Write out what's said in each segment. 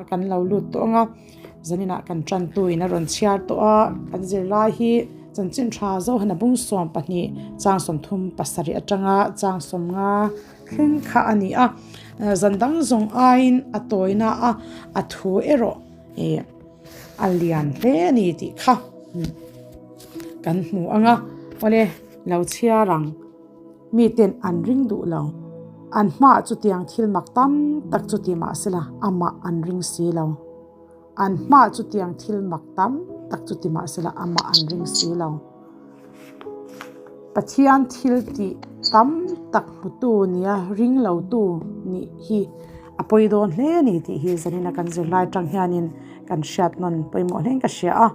Kan lo lut tawh ang a, zaninah kan tantu in a rawn chhiar tawh a, kan zirlai hi chanchin tha Zohana bung 12 chang 37 atanga chang 50 thleng kha a ni a, zan dang zawng aiin a tawina a, a thu erawh ih a lian hle a ni tih kha kan hmu ang a, awle lo chhiar ang. Miten an ring duh lo. An hmaah chutiang thil mak tam tak chu ti mah sela amah an ring si lo. An hmaah chutiang thil mak tam tak chu ti mah sela amah an ring si lo. Pathian thil tih tam tak hmutu nia ring lotu nih hi a pawi dawn hle a ni tih hi zanina kan zirlai atang hianin kan hriat nawn pawimawh hlein ka hria a.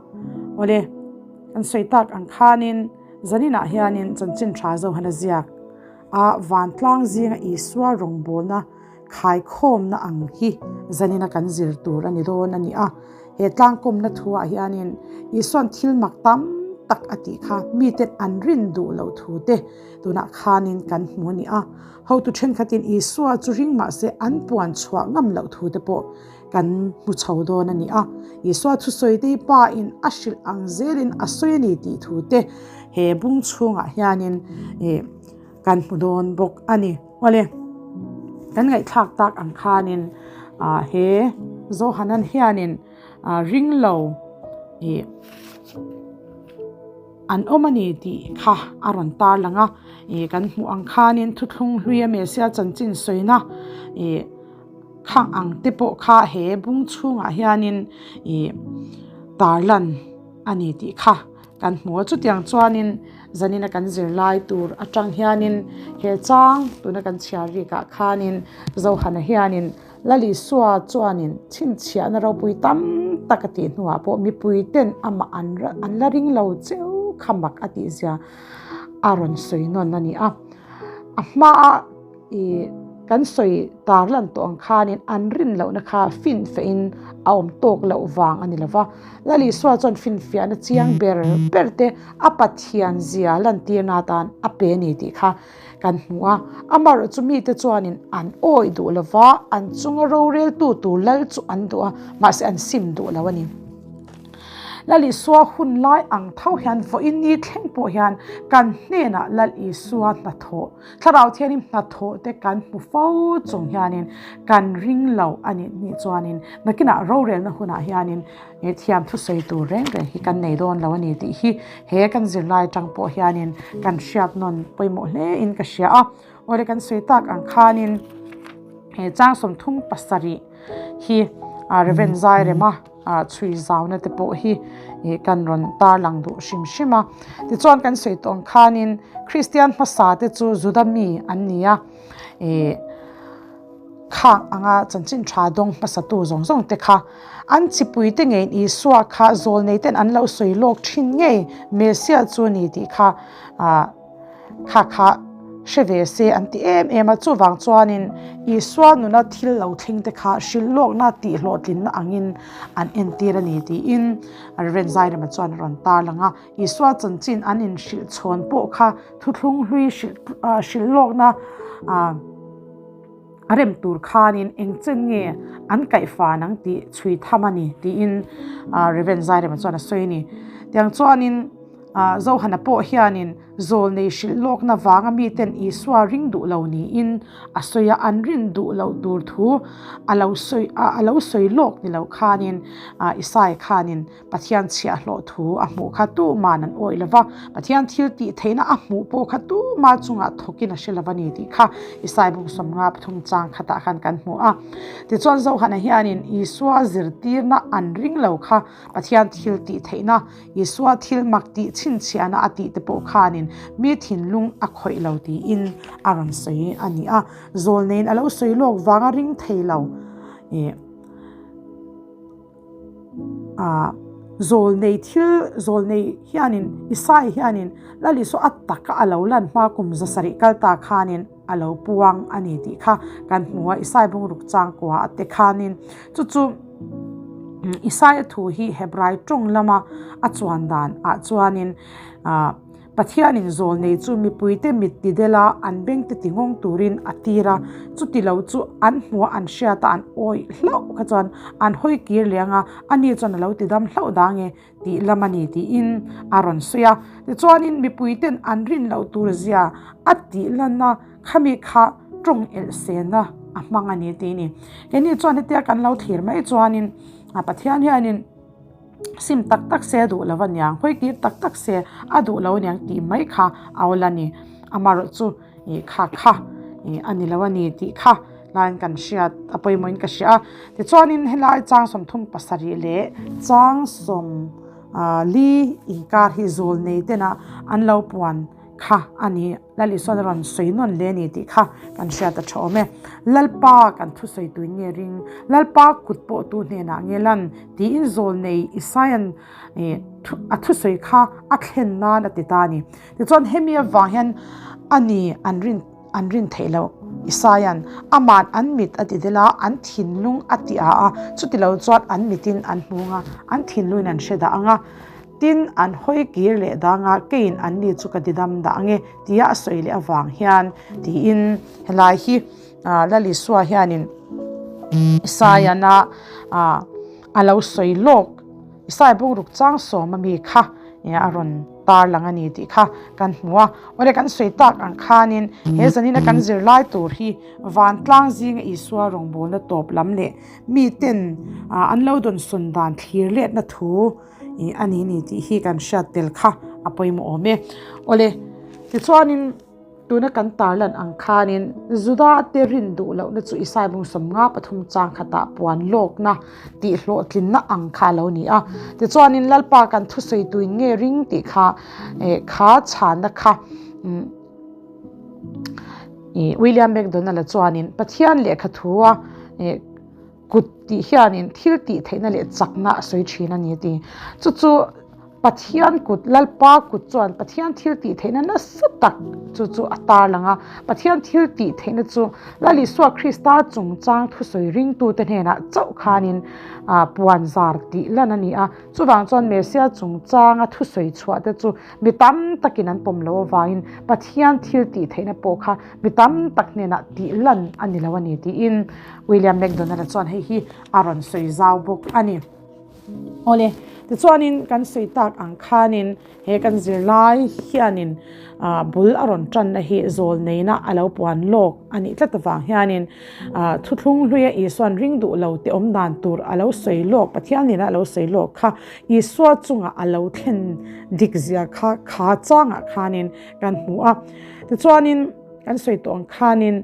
Awle, kan sawi tak ang khanin. Zaninah hianin chanchin tha Zohana ziak a vantlang zinga Isua rawngbawlna khaikhawmna ang hi zanina kan zir tur a ni dawn a ni a. He tlangkawmna thuah hianin Isua'n thil mak tam tak a tih kha miten an rin duh loh thu te tunah khanin kan hmu a ni a. Hotu thenkhatin Isua chu ring mahse an puan chhuah ngam loh thu te pawh Kan hmu chho dawn a ni a, Isua thusawi te hi Pa in a hrilh ang zelin a sawi a ni tih thu te he bung chhungah hianin ih kan hmu dawn bawk a ni. Awle, kan ngaihthlak tak ang khanin ah he Zohanan hianin ah ring lo ih an awm a ni tih kha a rawn tar lang a, ih kan hmuh ang khanin thuthlung hluia Messiah chanchin sawina ih Khang ang te pawh kha he bung chhungah hianin ih tarlan a ni tih kha kan hmu a. Chutiang chuanin zanina kan zirlai tur atang hianin he chang tuna kan chhiar rikah khanin Zohana hianin Lalisua chuanin chhinchhiahna ropui tam tak a tih hnuah pawh mipui ten amah an an la ring lo cheu kha mak a tih zia a rawn sawi nawn a ni a. A hmaa I kan sawi tar lan tawh ang khanin an rin lohna kha finfehin a awm tawk loh vang a ni lo va. Lal Isua chuan finfiahna chiang ber ber te a Pathian zia lantirna atan a pe a ni tih kha kan hmu a. Amaherawh chu mite chuanin an awih duh lo va, an chunga roreltu tur lal chu an duh a, mahse an sim duh lo a ni. Lal Isua hun lai ang tho hian vawiin ni thleng pawh hian kan hnenah Lal Isua hnathawh, Thlarau Thianghlim hnathawh te kan hmu fo chung hianin kan ring lo a nih nih chuanin nakinah rorelna hunah hianin thiam thusawi tur reng reng hi kan nei dawn lo a ni tih hi he kan zirlai atang pawh hianin kan hriat nawn pawimawh hle in ka hria a. Awle kan sawi tak ang khanin he chang 37 hi Reverend Zairema chhui zauna te pawh hi kan rawn tarlang duh hrim hrim a. Tichuan kan sawi tawh ang khanin Kristian hmasa te chu Juda mi an ni a, khang anga chanchin tha dawng hmasatu zawng zawng te kha an chipui te ngeiin Isua kha zawlnei ten an lo sawi lawk thin ngei Messiah chu a ni tih kha Kha kha hre ve se an ti em em a, chuvang chuanin Isua nuna thil lo thleng te kha hrilh lawkna tih hlawhtlinna angin an entir a ni tiin Rev. Zairema chuan a rawn tarlang a. Isua chanchin an inhrilh chhawn pawh kha thuthlung hlui hrilh lawkna a rem tur khanin eng chen nge an kaihfan ang tih chhui tham a ni tiin Rev. Zairema chuan a sawi a ni. Tiang chuanin. Zohana pawh hianin zawlnei hrilh lawkna vanga miten Isua ring duh lo niin a sawi a, an rin duh loh tur thu a lo sawi a lo sawi lawk ni lo khanin Isai khanin Pathian chhiahhlawh thu a hmuh kha tuman an awih lo va, Pathian thil tih theihna a hmuh pawh kha tuma chungah thawkin a hre lo va ni tih kha Isai bung 53 chang khatah khan kan hmu a. Tichuan Zohana hianin Isua zirtirna an ring lo kha Pathian thil tih theihna Isua thil mak tih chhinchhiahna a tih te pawh khanin mi thinlung a khawih lo tiin a rawn sawi a ni a. Zawlneiin a lo sawi lawk vanga ring thei lo ih ah zawlnei thil zawlnei hianin Isai hianin Lal Isua a taka a lo lan hma kum zasarih kal ta khanin a lo puang a ni tih kha kan hmu a, Isai bungruk changkua a te khanin chu chu Isaia thu hi Hebrai tawng lama a chuan dan ah chuanin ah Pathianin zawlnei chu mipuite mit tidela an bengte tingawng turin a tir a, chuti lo chu an hmuha an hriata an awih hlauh kha chuan an hawi kir leh ang a, ani chuan a lo tidam hlauh dang e tih lam a ni tiin a rawn sawi a. Tichuanin mipuiten an rin loh tur zia a tih lan a, khami kha tawng elh sena a hmang a ni tih a ni. Keini chuan hetia kan lo thlir mai chuanin Pathian hianin. Sim tak tak se a duh lo aniang, hawi kir tak tak se a duh lo aniang tih mai kha a awl a ni. Amaherawh chu ih kha kha ih a ni lo a ni tih kha laiin kan hriat a pawimawhin ka hria a. Tichuanin helai chang 37 leh chang 40 inkar hi zawl nei tena an lo puan kha a ni. Lal Isuan a rawn sawi nawn hle a ni tih kha kan hriat a tha awm e. Lalpa kan thusawi tuin nge ring? Lalpa kut pawh tu hnenah nge lan? Tiin zawlnei Isaia'n a thusawi kha a thlen nan a ti ta a ni. Tichuan hemi avang hian a ni an rin an rin theih loh. Isaia'n ama'n an mit a ti del a, an thinlung a ti a a, chutilo chuan an mitin an hmung a, an thinlungin an hre dah ang a. Tin, an hawi kir leh dang a, keiin anni chu ka didam dah ange tia a sawi leh avang hian tiin helai hi Lal Isua hianin Isaiah-na a lo sawi lawk, Isaiah bungruk chang sawm ami kha a rawn tar lang a ni tih kha kan hmu a. Awle kan sawi tak ang khanin he zanina kan zirlai tur hi vantlang zinga Isua rawngbawlna tawp lam leh miten an lo dawnsawn dan thlir letna thu Ih a ni ni tih hi kan hriat tel kha a pawimawh awm e. Awle, tichuanin tuna kan tarlan ang khanin Juda te rin duh lohna chu Isai bung 53 chang khatah puan lawkna tih hlawhtlinna ang kha a lo ni a. Tichuanin Lalpa kan thusawi tuin nge ring tih kha eh kha chhanna kha umm ih William McDonald-a chuanin Pathian lehkha thua eh Kut tih hianin thil tih theihna leh chakna a sawi thin a ni a ti. Chu chu Pathian kut, Lalpa kut chuan Pathian thil tih theihna nasa tak chu chu a tarlang a. Pathian thil tih theihna chu Lal Isua Krista chungchang thusawi ringtute hnenah chauh khanin puan zar tih lan a ni a. Chuvang chuan Messia chungchanga thusawi chhuah te chu mi tam takin an pawm loh avangin Pathian thil tih theihna pawh kha mi tam tak hnenah tih lan a ni lo a ni tiin William McDonald-a chuan hei hi a rawn sawi zau bawk a ni. Awle, tichuanin kan sawi tak ang khanin he kan zirlai hianin bul a rawn tanna hi zawl neina a lo puan lawk a nih tlat avang hianin thuthlung hluia Isua'n ring duh lo te awm dan tur a lo sawi lawk, Pathian nena a lo sawi lawk kha Isua chunga a lo thlen dik zia kha kha changah khanin kan hmu a. Tichuanin kan sawi tawh ang khanin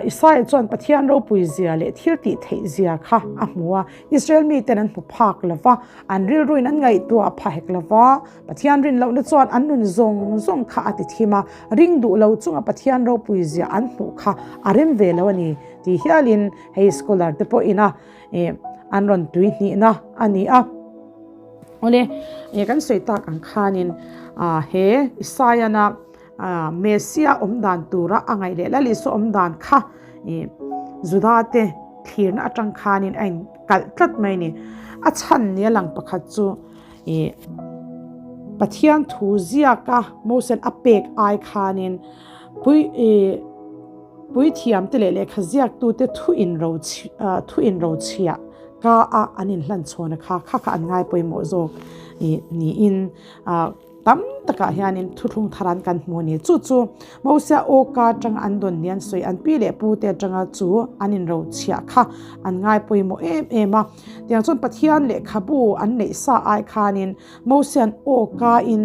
Isaiah chuan Pathian ropui zia leh thil tih theih zia kha a hmu a. Israel miten an hmu phak lo va, an rilruin an ngaihtuah a pha hek lo va. Pathian rin lohna chuan an nun zawng zawng kha a ti thim a, ring duh lo chunga Pathian ropui zia an hmuh kha a rem ve lo a ni tih hialin hei scholar te pawhin a an rawn tui hnihna a ni a. Awle, kan sawi tak ang khanin he Isaiah-na Messia awm dan tura a ngaih leh Lal Isua awm dan kha Juda te thlirna atang khanin a inkalh tlat mai a ni. A chhan nia lang pakhat chu Pathian thu ziaka Moses a pek ai khanin pui puithiamte leh lehkha ziaktute thu thu inrochhiah ka a an inhlanchhawn a kha kha kha an ngai pawimawh zawk niin Tam takah hianin thuthlung thar an kan hmu a ni. Chu chu Mosia awka atanga an dawn ni an sawi, an pi leh pu te atanga chu an inrochhiah kha an ngai pawimawh em em a. Tiang chuan Pathian lehkhabu an neih sa ai khanin Mosia'n awka in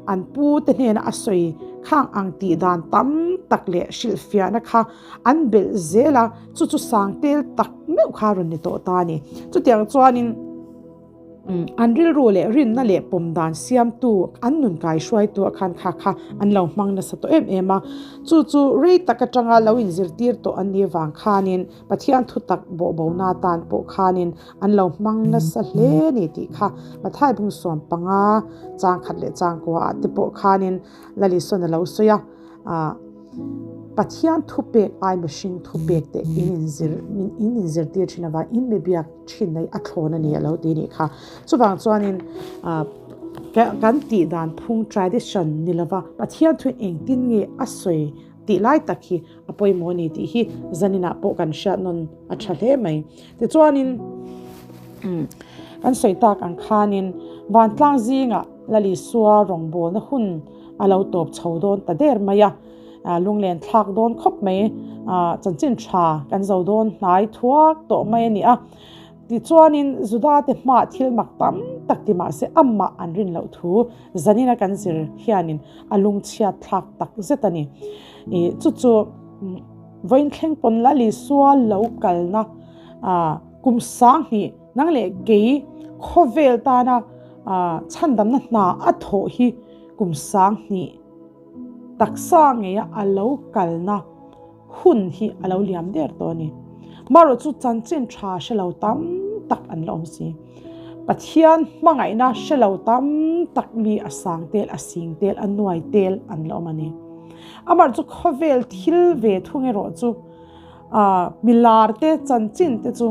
an pu te hnena a sawi khang ang tih dan tam tak leh hrilhfiahna kha an belh zel a, chu chu sangtel tak meuh kha a rawn ni tawh ta a ni. Chutiang chuanin. An rilru leh rinna leh pawm dan siamtu an nun kai hruaitu ah khan kha kha an lo hmang nasa tawh em em a. Chu chu rei tak atanga lo inzirtir tawh an nih vang khanin Pathian thutak bawhbona atan pawh khanin an lo hmang nasa hle a ni tih kha Mathai bung 15 chang khat leh chang kua ah te pawh khanin Lalisawn a lo sawi a. Pathian thupek ai mihring thupek te in inzir in inzirtir thin avang in mi biak thin na hi a thlawn a ni a lo ti nih kha. Chuvang chuanin. Kan tih dan phung, tradition, ni lova Pathian thuin engtin nge a sawi tih lai tak hi a pawimawh a ni tih hi zaninah pawh kan hriat nawn a tha hle mai. Tichuanin kan sawi tak ang khanin vantlang zingah Lalisua rawngbawlna hun a lo tawp chho dawn ta der mai a, lunglen thlak dawn khawp mai, chanchin tha kan zo dawn hnai thuak tawh mai a ni a. Tichuanin Juda te hmaah thil mak tam tak ti mah se amah an rin loh thu zanina kan zir hianin a lungchhiat thlak tak zet a ni. Ih chu chu vawiin thleng pawn la Lisua lo kalna kum sanghnih nang leh kei khawvel tana chhandamna hna a thawh hi kum sanghnih taksa ngeia a lo kalna Hun hi a lo liam der tawh a ni. Marawh chu chanchin tha hre lo tam tak an la awm si. Pathian hmangaihna hre lo tam tak mi a sang tel, a sing tel, a nuai tel an la awm a ni. Amarawh chu khawvel thil ve thung erawh chu milar te chanchin te chu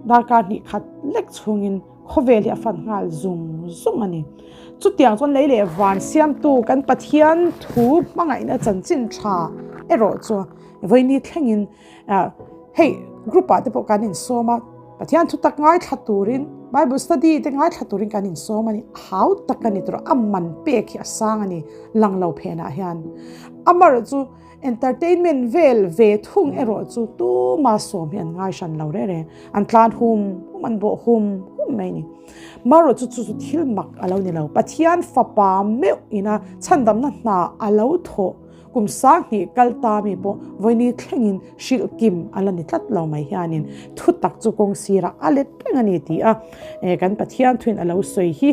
darkar hnih khat lek chhungin Khawvel hi a fan nghal zung zung a ni. Chutiang chuan lei leh van siamtu kan Pathian thu hmangaihna chanchin tha erawh chu vawiini thlengin hei group ah te pawh kan insawm a, Pathian thu tak ngaithla turin Bible study te ngaithla turin kan insawm a ni. A hau tak a ni tur a man pek hi a sang a ni lang lo phenah hian. Amarawh chu Entertainment vel ve thung erawh chu tuma sawm hi an ngai hran lo reh reng. An tlan hum hum, an bawh hum hum mai a ni. Marawh chu chu chu thil mak a lo ni lo. Pathian fapa meuh ina chhandamna hna a lo thawh kum sanghnih kal ta mi pawh vawini thlengin hrilh kim a la ni tlat lo mai hianin thu tak chu kawng sirah a let reng a ni ti a kan Pathian thuin a lo sawi hi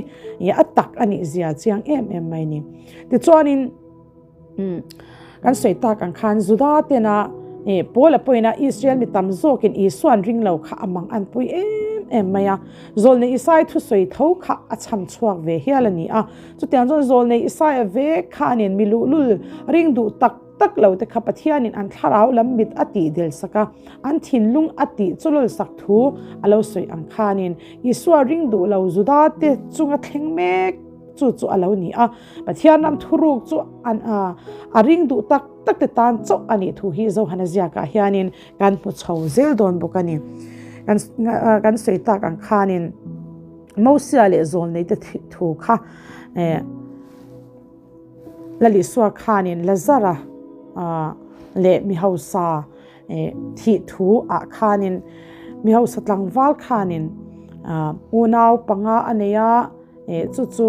a tak a nih zia chiang em em mai a ni. Tichuanin. Kan sawi tak ang khan Juda tena Paula pawhin a Israel mi tam zawkin Isuan ring lo kha a mang an pui em em mai a. Zawlnei Isai thusawi tho kha a chham chhuak ve hial a ni a. Chutiang chuan Zawlnei Isaia vek khanin mi luhlul ring duh tak tak lo te kha Pathianin an thlarau lam mit a tih del sak a, an thinlung a tih chawlawl sak thu a lo sawi ang khanin Isua ring duh lo Juda te chunga thleng mek chu chu a lo ni a. Pathian ram thuruk chu an a ring duh tak tak te tan chauh a nih thu hi Zohana ziakah hianin kan hmu chho zel dawn bawk a ni. Kan kan sawi tak ang khanin Mosia leh Zawlnei te thu kha Lalisua khanin Lazara leh mi hausa thih thu ah khanin mi hausa tlangval khanin unau panga a nei a. Chu chu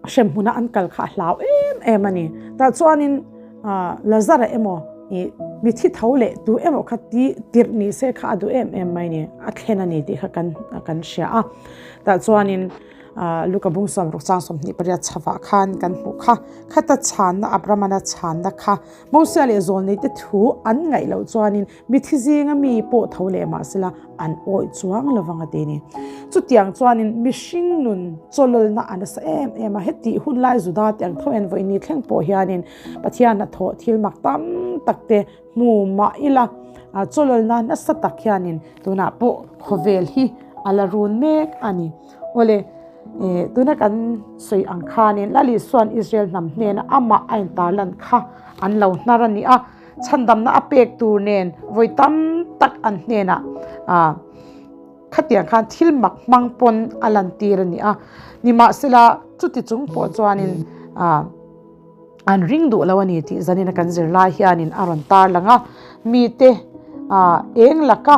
hremhmuna an kal kha a hlau em em a ni. Tah chuanin Lazara emaw mi thi tho leh tu emaw kha ti tirh ni se kha a duh em em mai ni, a thlen a ni tih kha kan kan hria a. Tah chuanin Luka bung sawmruk chang 28 chhavah khan kan hmuh kha, khata chhanna Abraham-a chhanna kha Mosia leh Zawlneite thu an ngaih loh chuanin Mithi zinga mi pawh tho leh mah sela an awih chuang lo vang a ti ni. Chutiang chuanin mihring nun chawlawlna a nasa em em a, hetih hun lai Juda te ang tho en vawiin thleng pawh hianin Pathian a thawh thil mak tam tak te hmu mah ila chawlawlna nasa tak hianin tunah pawh khawvel hi a la run mek a ni. Awle, tuna kan sawi ang khanin Lal Isua'n Israel hnam hnena amah a intarlan kha an lo hnar a ni a. Chhandamna a pek tur nen vawi tam tak an hnenah khatiang khan thil mak hmang pawn a lantir a ni a. Nimahsela chuti chung pawh chuanin an ring duh lo a ni tih zanin a kan zir lai hianin a rawn tar lang a. Mite eng laka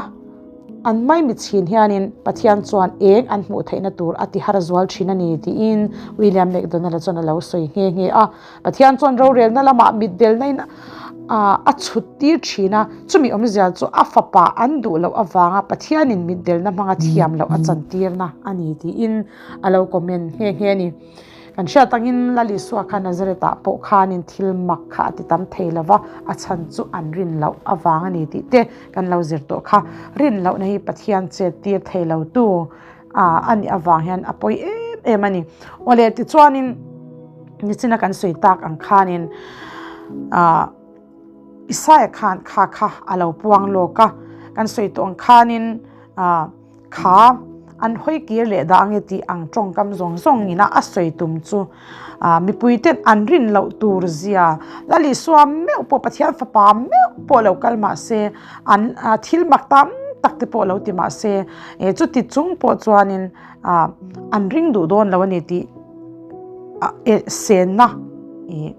an maimi chhin hianin Pathian chuan eng an hmuh theihna tur a ti har zual thin a ni tiin William McDonald-a chuan a lo sawi nghe nghe a. Pathian chuan rorelna lamah mitdelna in a chhut tir thin a, chumi awmzia chu a fapa an duh loh avanga Pathianin mitdelna hmanga thiam loh a chantirna a ni tiin a lo comment nghe nghe a ni. Kan hriat angin Lal Isua kha Nazareth-ah pawh khanin thil mak kha a ti tam thei lo va, a chhan chu an rin loh avang a ni tih te kan lo zir tawh kha. Rin lohna hi Pathian chet tir thei lotu a nih avang hian a pawi em em a ni. Awle tichuanin nichina kan sawi tak ang khanin Isaia khan kha kha a lo puang lawk a, kan sawi tawh ang khanin kha an hawi kir leh dah ange tih ang tawngkam zawng zawng ina a sawi tum chu mipui ten an rin loh tur zia Lal Isua meuh pawh Pathian fapa meuh pawh lo kal mah se an thil mak tam tak te pawh lo ti mah se chuti chung pawh chuanin an ring duh dawn lo a ni tih senna ih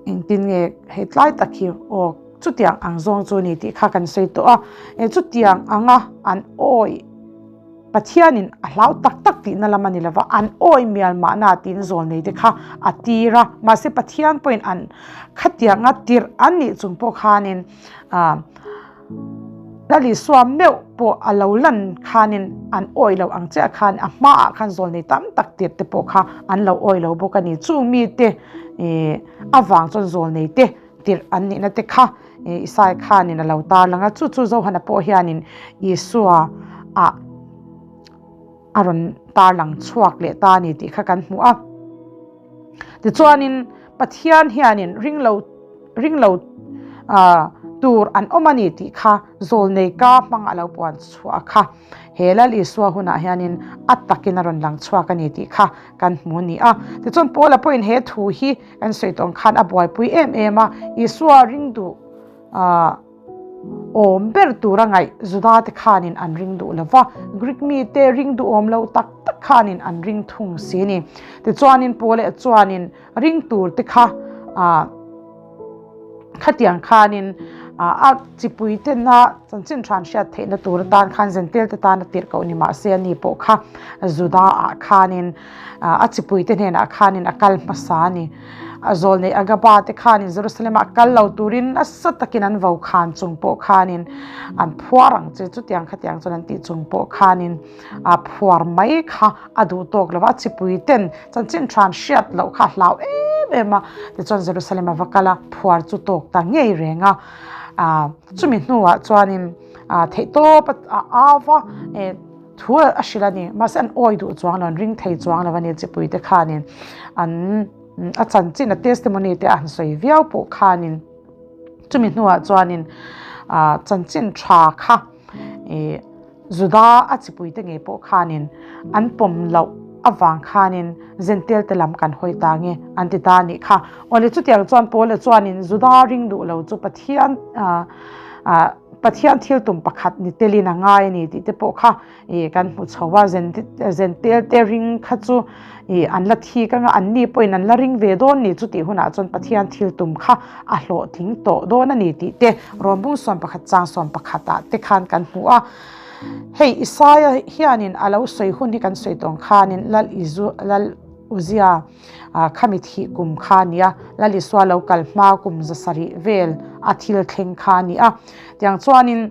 engtin nge hei tlai tak hi aw chutiang ang zawng chu a ni tih kha kan sawi tawh a eh chutiang anga an awi Pathianin a hlau tak tak tihna lam a ni lova an awi mial mahna tiin zawl nei te kha a tir a mahse Pathian pawhin an khatianga tirh an nih chung pawh khanin ah Lal Isua meuh pawh a lo lan khanin an awi lo ang chiah khan a hmaah khan zawlnei tam tak tirh te pawh kha an lo awi lo bawk a ni. Chung mite ih avang chuan zawlnei te tirh an nihna te kha ih Isai khanin a lo tarlang a, chu chu Johana pawh hianin Isua ah a rawn tarlang chhuak leh ta a ni tih kha kan hmu a. Tichuanin Pathian hianin ringlo ringlo tur an awm a ni tih kha zawlnei ka hmang a lo puan chhuah kha he Lal Isua hunah hianin a takin a rawn lang chhuak a ni tih kha kan hmu a ni a. Tichuan Paula pawhin he thu hi kan sawi tawng khan a buaipui em em a, Isua ringduh Awm ber tura ngaih Juda te khanin an ring duh lo va, Greek mite ring duhawm lo tak tak khanin an ring thung si ni. Tichuanin Paula chuanin ring tur te kha khatiang khanin a chipui tena chanchin than hriat theihna tur atan khan Zentel te tan a tirh koh ni mahse ani pawh kha Juda ah khanin a chipui te hnenah khanin a kal hmasa a ni. A zawl neih Agaba te khanin Jerusalem ah kal lo turin nasa takin an vo khan chung pawh khanin an phuar ang che chutiang khatiang chuan an tih chung pawh khanin a phuar mai kha a duh tawk lo va, a chipui ten chanchin than hriat loh kha a hlau em em a, tichuan Jerusalem a va kal a, phuar chu tawk ta ngei reng a, chumi hnuah chuanin theihtawp a au va. Thu a hrilh a ni. Mahse an awi duh chuang lo, an ring thei chuang lo a ni chipui te khanin an a chanchin a testimony te a han sawi viau pawh khanin chumi hnuah chuanin ah chanchin tha kha ih Juda a chipui te ngei pawh khanin an pawm loh avang khanin Zentel te lam kan hawi ta nge an ti ta a nih kha. Awle chutiang chuan Paula chuanin Juda ring duh lo chu Pathian ah ah Pathian thil tum pakhat ni telin a ngai a ni tih te pawh kha ih kan hmu chho a, zen tel te ring kha chu ih an la thik anga an ni pawhin an la ring ve dawn ni chu tih hunah chuan Pathian thil tum kha a hlawhtling tawh dawn a ni tih te Rawmbung sawm pakhat chang sawm pakhatah te khan kan hmu a. Hei Isaia hianin a lo sawi hun hi kan sawi tawng khanin Lal Izu Lal Uzia Khami thih kum kha a ni a, Lal Isua lo kal hma kum zasarih vel a thil thleng kha a ni a. Tiang chuanin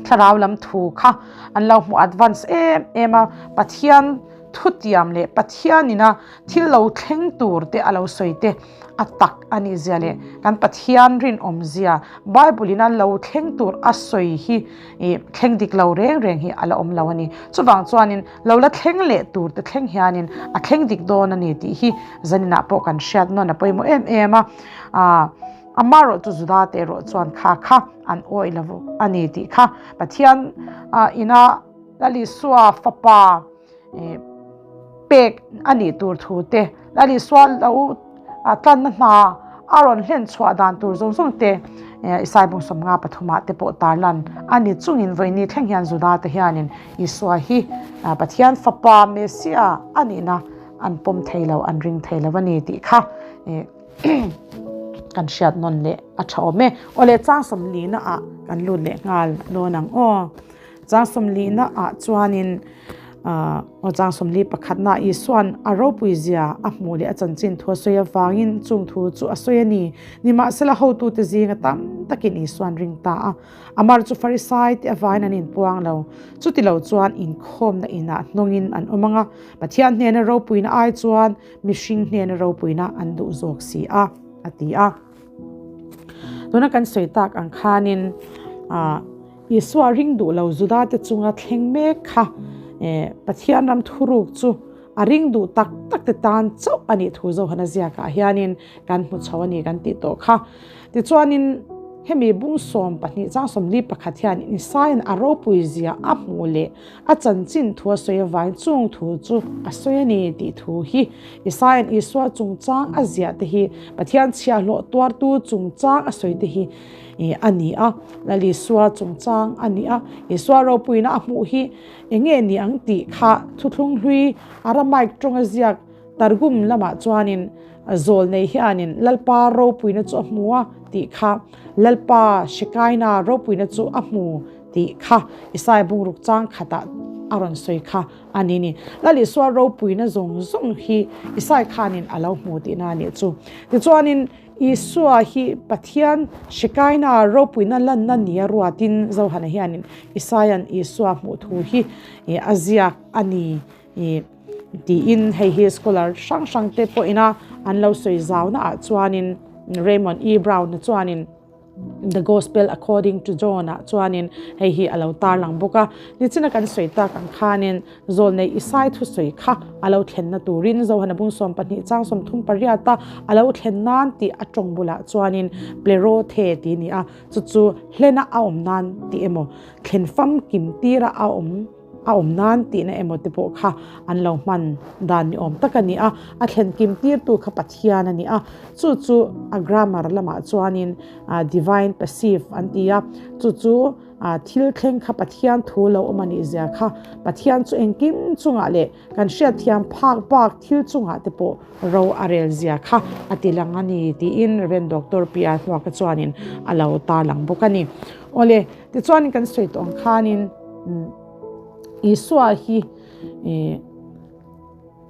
thlarau lam thu kha an lo hmu advance em em a, Pathian thutiam leh Pathianina thil lo thleng tur te a lo sawi te a tak a nih zia leh kan Pathian rinawm zia Bible in a lo thleng tur a sawi hi ih thleng dik lo reng reng hi a la awm lo a ni. Chuvang chuanin lo la thleng leh tur te thleng hianin a thleng dik dawn a ni tih hi zaninah pawh kan hriat nawn a pawimawh em em a. Aah amaherawh chu Juda te erawh chuan kha kha an awih lo a ni tih kha Pathian ina Lal Isua fapa ih pek a nih tur thu te Lal Isua lo tlanna hna a rawn hlen chhuah dan tur zawng zawng te Isai bung sawmnga pathumah te pawh tarlan a ni chungin vawiini thleng hian Juda te hianin Isua hi Pathian fapa Messiah a nihna an pawm thei lo an ring thei lo a ni tih kha kan hriat nawn leh a tha awm e. Awle chang sawmlihna ah kan lut leh nghal dawn ang aw. Chang sawmlihna ah chuanin aw chang sawmli pakhatna Isua'n a ropui zia a hmuh leh a chanchin thu a sawi avangin chung thu chu a sawi a ni. Nimahsela hotute zinga tam takin Isua'n ring ta a. Amar chu Farisai te avangin an inpuang lo. Chutilo chuan inkhawmna inah hnawngin an awm ang a, Pathian hnena ropuina ai chuan mihring hnena ropuina an duh zawk si a, a ti a. Tuna kan sawi tak ang khanin Isua ring duh lo Juda te chunga thleng mek kha Pathian ram thuruk chu a ring duh tak tak te tan chauh a nih thu Johana ziakah hianin kan hmu chho a ni kan tih tawh kha. Tichuanin. Hemi bung 12 chang 41 hian Isaia'n a ropui zia a hmuh leh a chanchin thu a sawi avangin chung thu chu a sawi a ni tih thu hi Isaia'n Isua chungchang a ziah te hi Pathian chhiahhlawh tuartu chungchang a sawi te hi a ni a, Lal Isua chungchang a ni a, Isua ropuina a hmuh hi eng nge ni ang tih kha thuthlung hlui Aramaic tawnga ziak Targum lamah chuanin zawl nei hianin Lalpa ropuina chu a hmu a tih kha, Lalpa Shekaina ropuina chu a hmu tih kha Isaiah bungruk chang khatah a rawn sawi kha a ni ni. Lal Isua ropuina zawng zawng hi Isaiah khanin a lo hmu tihna a nih chu. Tichuanin Isua hi Pathian Shekaina ropuina lanna nia ruatin Zohana hianin Isaia'n Isua hmuh thu hi a ziak a ni. Tiin hei hi scholar hrang hrang te pawhina an lo sawi zauna ah chuanin Raymond E. Brown na chuanin The Gospel According to John ah chuanin hei hi a lo tarlang bawk a. Nichina kan sawi tak ang khanin Zawlnei Isai thusawi kha a lo thlenna turin Zohana bung 12 chang 38 a a lo thlen nan tih a tawng bulah chuanin Plerothe tih a ni a, chu chu hlena a awm nan tih emaw thlen famkim tira a awm A awm nan tihna emaw te pawh kha an lo hman dan ni awm tak a ni a, a thlen kim tirtu kha Pathian a ni a, chu chu a grammar lamah chuanin divine passive an ti a, chu chu thil thleng kha Pathian thu lo awm a nih zia kha Pathian chu engkim chungah leh kan hriatthiam phak bak thil chungah te pawh ro a rel zia kha a ti lang a ni tiin Rev Doctor PR Hmuaka chuanin a lo tarlang bawk a ni. Awle. Tichuan kan sawi tawh ang khanin Isua hi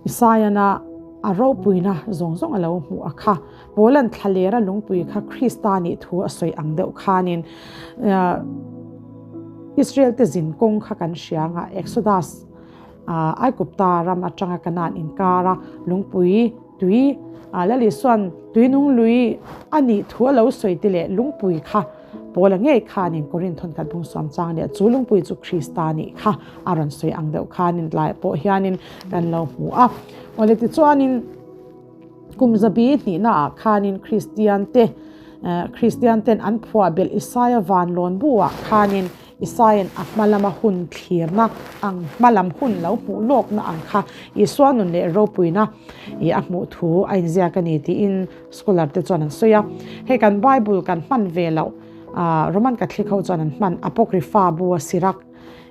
Isaiana a ropuina zawng zawng a lo hmuh a kha. Paulan thlalera lungpui kha Krista nih thu a sawi ang deuh khanin Israel te zin kawng kha kan hria anga Exodus Aigupta ram atanga Kanaan inkara lungpui tui Lal Isuan tuinung lui a nih thu a lo sawi te leh lungpui kha Paula ngei khanin Korinth thawnkhat bung suam chang leh chu lungpui chu Krista nih kha a rawn sawi ang deuh khanin tlaiah pawh hianin kan lo hmu a. Awle tichuanin kum zabi hnihnaah khanin Kristian te Kristian ten an phuah belh Isaia van lawn buah khanin Isaia'n a hma lama hun thlirna ang hma lam hun lo hmuh lawkna ang kha Isua nun leh ropuina i a hmuh thu a inziak a ni tiin Scholar te chuan an sawi a, hei kan Bible kan hman ve loh Roman Catholic ho chuan an hman Apocrypha bu a Sirach,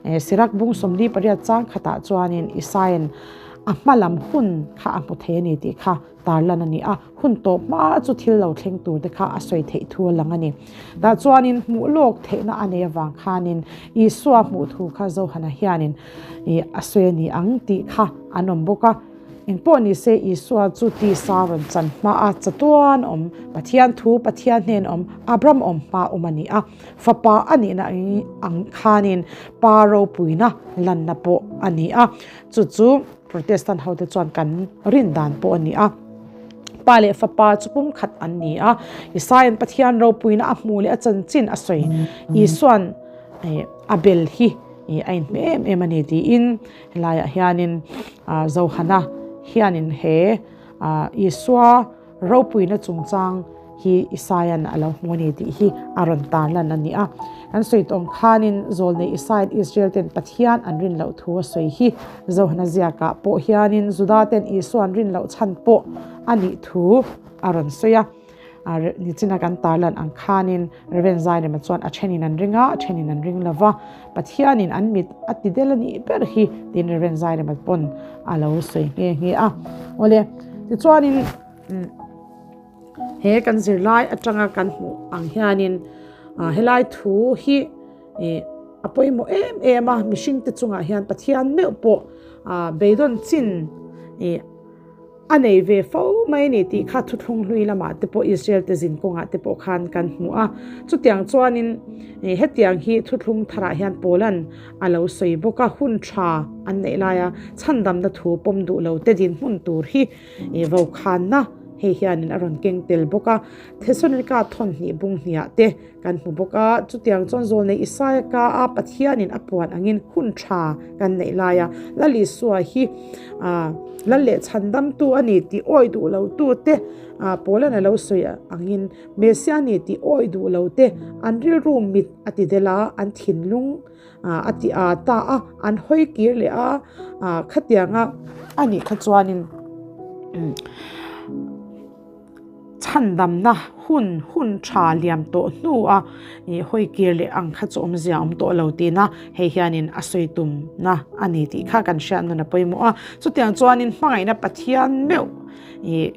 Sirach bung 48 chang khatah chuanin Isaia'n a hma lam hun kha a hmu thei a ni tih kha tarlan a ni a, hun tawp hma chu thil lo thleng tur te kha a sawi theih thu a lang a ni. Tah chuanin hmuh lawk theihna a nei avang khanin Isua hmuh thu kha Zohana hianin a sawi a ni ang tih kha an awm bawk a. Engpawh ni se Isua chu tisa rawn chan hma a chatuan awm, Pathian thu Pathian hnen awm, Abraham awm hma awm a ni a. Fapa a nihna ang khanin Pa ropuina lanna pawh a ni a. Chu chu Protestant hote chuan kan rin dan pawh a ni a. Pa leh Fapa chu pumkhat an ni a. Isaia'n Pathian ropuina a hmuh leh a chanchin a sawi. Isua'n a bel hi a inhmeh em em a ni tiin Helaiah hianin Zohana hianin he Isua ropuina chungchang hi Isaia'n a lo hmu a ni tih hi a rawn tarlan a ni a. Kan sawi tawng khanin Zawlnei Isaia'n Israel ten Pathian an rin loh thu a sawi hi Zohana ziakah pawh hianin Juda ten Isua an rin loh chhan pawh a nih thu a rawn sawi a. Nichina kan tarlan ang khanin Rev. Zairema chuan a thenin an ring a, a thenin an ring lo va, Pathianin an mit a ti del a nih ber hi tiin Rev. Zairema pawn a lo sawi nghe nghe a. Awle, tichuanin he kan zirlai atanga kan hmuh ang hianin helai thu hi a pawimawh em em a, mihringte chungah hian Pathian meuh pawh beidawn chin A nei ve fo mai a ni tih kha thuthlung hlui lamah te pawh Israel te zin kawngah te pawh khan kan hmu a. Chutiang chuanin hetiang hi thuthlung tharah hian Paula'n a lo sawi bawk a, hun tha an neih laia chhandamna thu pawm duh lo te dinhmun tur hi vokhanna hei hianin a rawn keng tel bawk a. Thesalonika thawn hnih bung hniah te Kan hmu bawk a, chutiang chuan Zawlnei Isaia ka a Pathianin a puan angin hun tha kan neih lai a, Lal Isua hi Lal leh chhandamtu a ni tih awi duh lo tute Paula'n a lo sawi angin Messia ni tih awih duh lo te an rilru mit a ti del a, an thinlung a ti a ta a, an hawi kir leh a, khatianga a nih kha chuanin chhandamna hun hun tha liam tawh hnu a hawi kir leh ang kha chu awmzia awm tawh lo tina hei hianin a sawi tumna a ni tih kha kan hriat nun a pawimawh a, chutiang chuanin hmangaihna Pathian meuh ih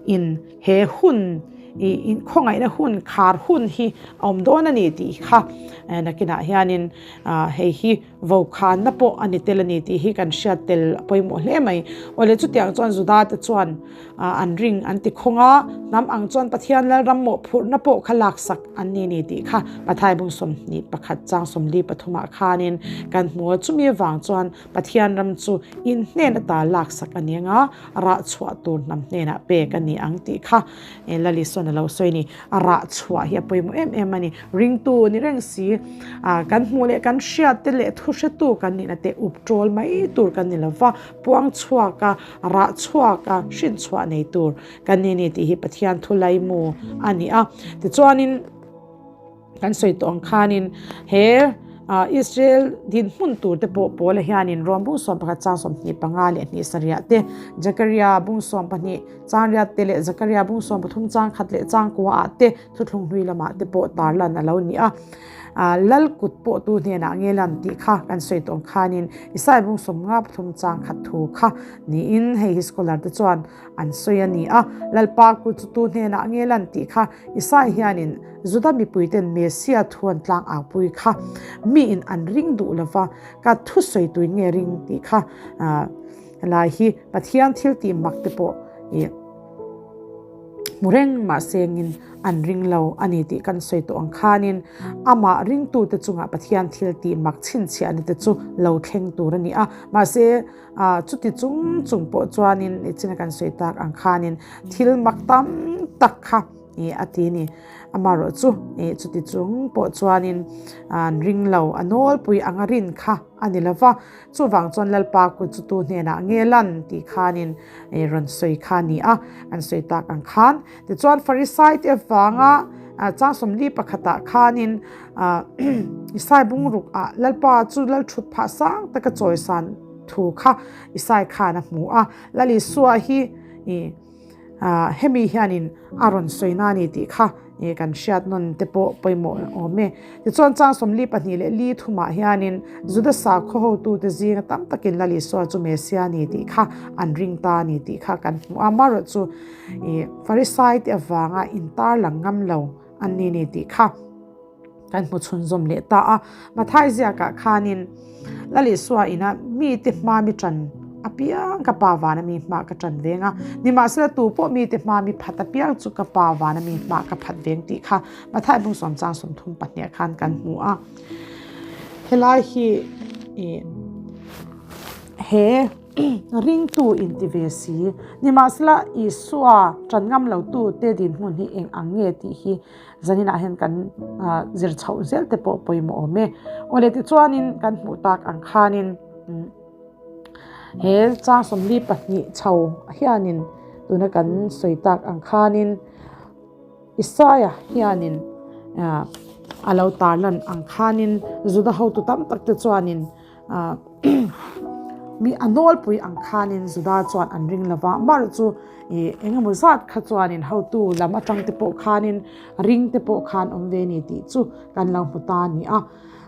in he hun ih in khawngaihna hun khar hun hi a awm dawn a ni tih kha nakinah hianin ah hei hi vokhanna pawh a ni tel a ni tih hi kan hriat tel a pawimawh hle mai. Awle chutiang chuan Juda te chuan ah an ring an ti khawng a, hnam ang chuan Pathian Lalram mawhphurhna pawh kha laksak an ni ni tih kha Mathai bung 21 chang 43 ah khanin kan hmu a, chumi avang chuan Pathian ram chu in hnen ata laksak a ni anga, rah chhuah tur hnam hnenah pek a ni ang tih kha Lalisona lo sawi a ni. A rah chhuah hi a pawimawh em em a ni. Ringtu ni reng si, kan hmuh leh kan hriat te leh thu hretu kan nihna te up ṭawl mai tur kan ni lova, puang chhuak a, rah chhuak a, hrin chhuah nei tur kan ni a ni tih hi Pathian thu laimu a ni a. Tichuanin. Kan sawi tawh ang khanin he Israel dinhmun tur te pawh Paula hianin Rom bung 11 chang 25 leh hnih sarih te, Zakaria bung 12 chang riat te leh Zakaria bung 13 chang khat leh chang kua ah te thuthlung hlui lamah te pawh tarlan a lo ni a. Lal kut pawh tu hnenah nge lan tih kha kan sawi tawh ang khanin Isaiah bung 53 chang khat thu kha niin hei hi scholar te chuan an sawi a ni a. Lalpa kut chu tu hnenah nge lan tih kha Isaiah hianin Juda mipuiten Messia thu an tlang au pui kha miin an ring duh lova, ka thusawi tuin nge ring tih kha helai hi Pathian thil tih mak te pawh ih hmu reng mahsengin an ring lo a ni tih kan sawi tawh ang khanin amah ringtute chungah Pathian thil tih mak chhinchhiahna te chu lo thleng tur a ni a, mahse chuti chung chung pawh chuanin nichina kan sawi tak ang khanin thil mak tam tak kha Ih a ti ni. Amaherawh chu ih chuti chung pawh chuanin an ring lo, a nawlpui anga rin kha a ni lo va. Chuvang chuan Lalpa kut chu tu hnenah nge lan tih khanin ih rawn sawi kha a ni a, an sawi tak ang khan. Tichuan Farisai te avanga chang 41 ah khanin Isai bungruk ah Lalpa chu Lal thut phah sang taka chawisan thu kha Isai khan a hmu a. Lal Isua hi ih Hemi hianin a rawn sawi na a ni tih kha kan hriat nawn te pawh pawimawh awm e. Tichuan chang 42 leh li thumah hianin Juda sakhaw hotute zinga tam takin Lal Isua chu Messia a ni tih kha an ring ta a ni tih kha kan hmu a. Amaherawhchu chu Farisai te avanga intarlang ngam lo an ni ni tih kha kan hmu chhunzawm leh ta a. Mathai ziakah khanin Lal Isua ina mite hma mi ṭan apiang ka Pa vana mi hma ka ṭan veng a, nimahsela tu pawh mite hma mi phat apiang chu ka Pa vana mi hma ka phat veng tih kha Mathai bung sawm chang 32 khan kan hmu a. Helai hi he ringtu inti ve si, nimahsela Isua ṭan ngam lotute dinhmun hi eng ang nge tih hi Zaninah hian kan zir chhoh zel te pawh pawimawh awm e. Awle tichuanin kan hmuh tak ang khanin he chang 42 chho hianin tuna kan sawi tak ang khanin Isaiah hianin a lo tarlan ang khanin Juda hotu tam tak te chuanin Mi a nawlpui ang khanin Juda chuan an ring lo va, mar chu ih eng emaw zat kha chuanin hotu lam atang te pawh khanin ring te pawh khan awm ve ni tih chu kan lo hmu ta a ni a.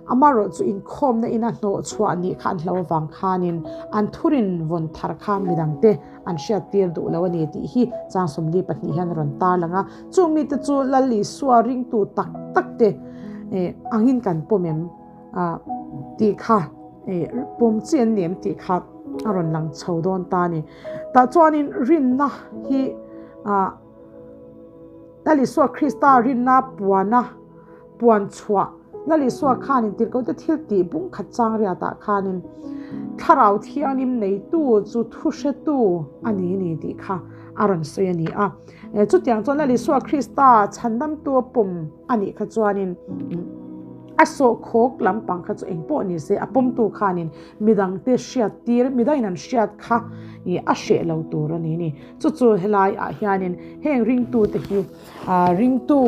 Amaherawh chu inkhawmna ina hnawh chhuah nih kha an hlo avang khanin an thurin vawn thar kha midang te an hriat tir duh lo a ni tih hi chang 42 hian a rawn tarlang a. Chung mite chu Lal Isua ringtu tak tak te angin kan pawm em? Tih kha pawm chi an ni em tih kha a rawn lang chho dawn ta a ni. Tah chuanin rinna hi Lal Isua Krista rinna puana puan chhuah Lal Isua khanin tirhkohte thil tih bung khat chang riatah khanin Thlarau Thianghlim neitu chu thuhretu a ni ni tih kha a rawn sawi a ni a. Chutiang chuan Lal Isua Krista chhandamtu a pawm a nih kha chuanin. A sawhkhawk lampang kha chu engpawh ni se a pawmtu khanin midangte hriat tir, midangin an hriat kha ih a hreh lo tur a ni ni. Chu chu helai ah hianin heng ringtute hi ah ringtu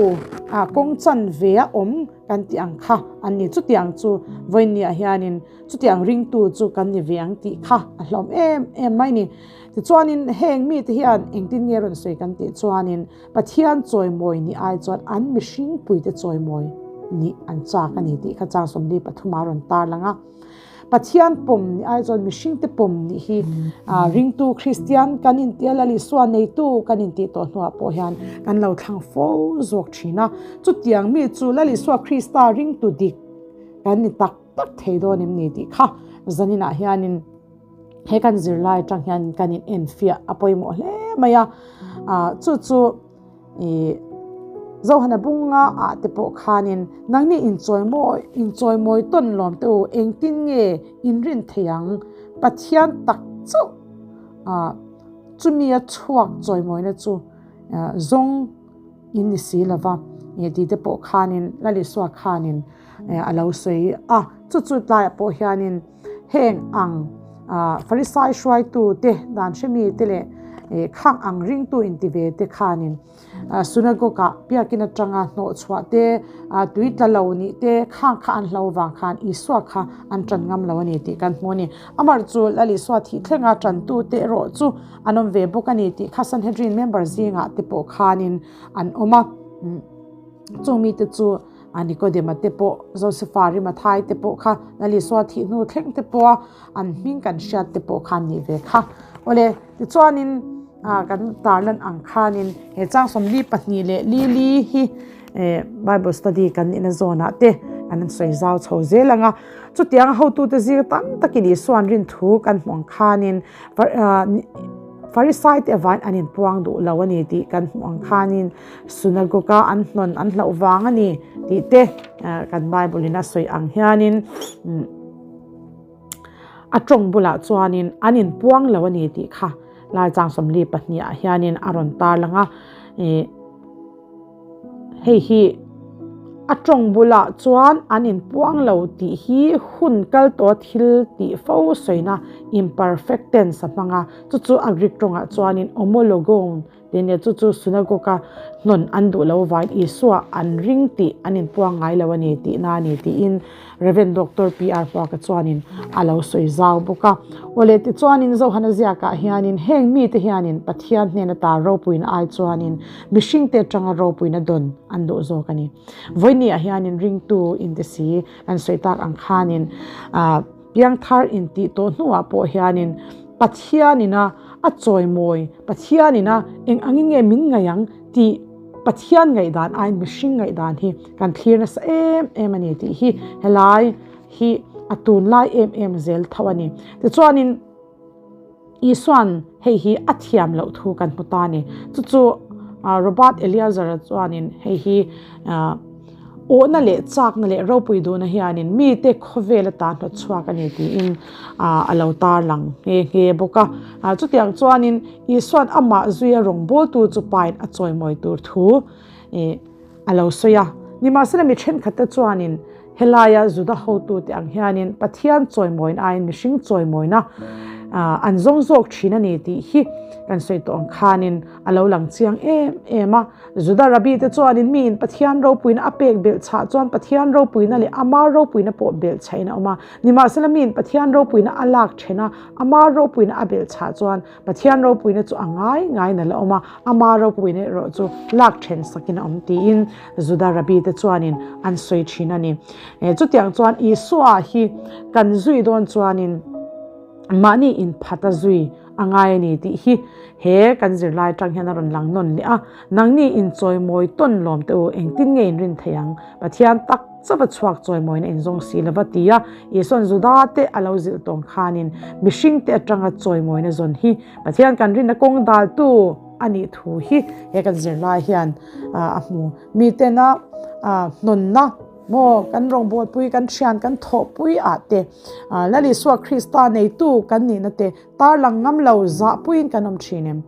ah kawng chan ve a awm kan tih ang kha an ni. Chutiang chu vawiinniah hianin chutiang ringtu chu kan ni ve ang tih kha a hlawm em em mai ni. Tichuanin heng mite hian engtin nge rawn sawi kan tih chuanin Pathian chawimawi nih ai chuan an mihring puite chawimawi nih an chak a ni tih kha chang 43 a rawn tar lang a. Pathian pawm nih ai chuan mihringte pawm nih hi ringtu Kristian kan intia Lal Isua neitu kan intih tawh hnuah pawh hian kan lo thlang fo zawk thin a. Chutiang mi chu Lal Isua Krista ringtu dik kan ni tak tak thei dawn em ni tih kha zaninah hianin He kan zirlai atang hian kan in enfiah a pawimawh hle mai a, chu chu ih Zohana bunga ah te pawh khanin nangni inchawimawi inchawimawi tawn lawm te u engtin nge in rin thei ang Pathian tak chauh ah chumi a chhuak chawimawina chu zawng in ni si lova ih tih te pawh khanin Lalisua khanin a lo sawi a, chu chu tlaiah pawh hianin. Heng ang Farisai hruaitute, dan hremite leh khang ang ringtu inti ve te khanin synagogue-ah biakin atanga hnawhchhuah te, tui tla lo nih te khang kha an hlo vang khan Isua kha an tan ngam lo a ni tih kan hmu a ni. Amar chu Lal Isua thih thlenga tantute erawh chu an awm ve bawk a ni tih kha Sanhedrin member zingah te pawh khanin an awm a. Chung mite chu A Nikodema te pawh, Josefa Rimathai te pawh kha, Lalisua thih hnu thleng te pawha an hming kan hriat te pawh khan nih ve kha. Awle, tichuanin kan tarlan ang khanin he chang 42 leh li li hi Bible study kan nihna zawnah te kan sawi zau chho zel ang a. Chutiang hotute zir tam takin Isua'n rin thu kan hmuh ang khanin Farisai te avain an inpuang duh lo a ni tih kan hmuh ang khanin Synagogue-a an hnawn an hlauh vang a ni tih te kan Bible-in a sawi ang hianin a tawng bulah chuanin an inpuang lo a ni tih kha lai chang 42 ah hianin a rawn tarlang a. Hei hi a tawng bulah chuan an inpuang lo tih hi hun kal tawh thil tih fo sawina imperfect tense a hmang a, chu chu a Greek tawngah chuanin homologon tih a ni a, chu chu synagogue-a hnawn an duh lo vain Isua an ring tih an inpuang ngai lo a ni tihna a ni tiin Rev. Doctor PR Hmuaka chuanin a lo sawi zau bawk a. Awle tichuanin Zohana ziakah hianin heng mite hianin Pathian hnen ata ropuina ai chuanin mihringte atanga ropuina dawn an duh zawk a ni. Vawinia hianin ringtu inte si kan sawi tak ang khanin piangthar intih tawh hnuah pawh hianin Pathianina a chawimawi, Pathianina eng angin nge min ngaih ang tih Pathian ngaihdan aiin mihring ngaihdan hi kan thlir nasa em em a ni tih hi helai hi a tunlai em em zel tho a ni. Tichuanin Isuan hei hi a thiam loh thu kan hmu ta a ni. Chu chu Robert Eleazar-a chuanin hei hi awhna leh chakna leh ropui duhna hianin mite khawvel ata hnawt chhuak a ni tiin a lo tarlang nghe nghe bawk a. Chutiang chuanin Isuan amah zuia rawngbawltu chu pain a chawimawi tur thu a lo sawi a. Nimahsela mi thenkhatte chuanin helaia Juda hotute ang hianin Pathian chawimawina aiin mihring chawimawina an zawng zawk thin a ni tih hi kan sawi tawh ang khanin a lo lang chiang em em a. Juda Rabbi te chuanin miin Pathian ropuina a pek belh chhah chuan Pathian ropuina leh ama ropuina pawh belh chhahin a awm a. Nimahsela miin Pathian ropuina a lak then a, ama ropuina a belh chhah chuan Pathian ropuina chu a ngai ngaiin a la awm a, ama ropuina erawh chu lak then sakin a awm tiin Juda Rabbi te chuanin an sawi thin a ni. Chutiang chuan Isua hi kan zui dawn chuanin mahni inphat a zui a ngai a ni tih hi he kan zirlai atang hian a rawn lang nawn leh a. Nangni inchawimawi tawn lawm teh u, engtin nge in rin thei ang? Pathian tak chauh a chhuak chawimawina in zawng si lova ti a, Isua'n Juda te a lo zilh tawng khanin mihring te atanga chawimawina zawn hi Pathian kan rinna kawng daltu a nih thu hi he kan zirlai hian a hmu. Mitena hnawnna maw kan rawngbawlpui, kan thian, kan thawhpui ah te Lal Isua Krista neitu kan nihna te tarlang ngam lo zahpuiin kan awm thin em?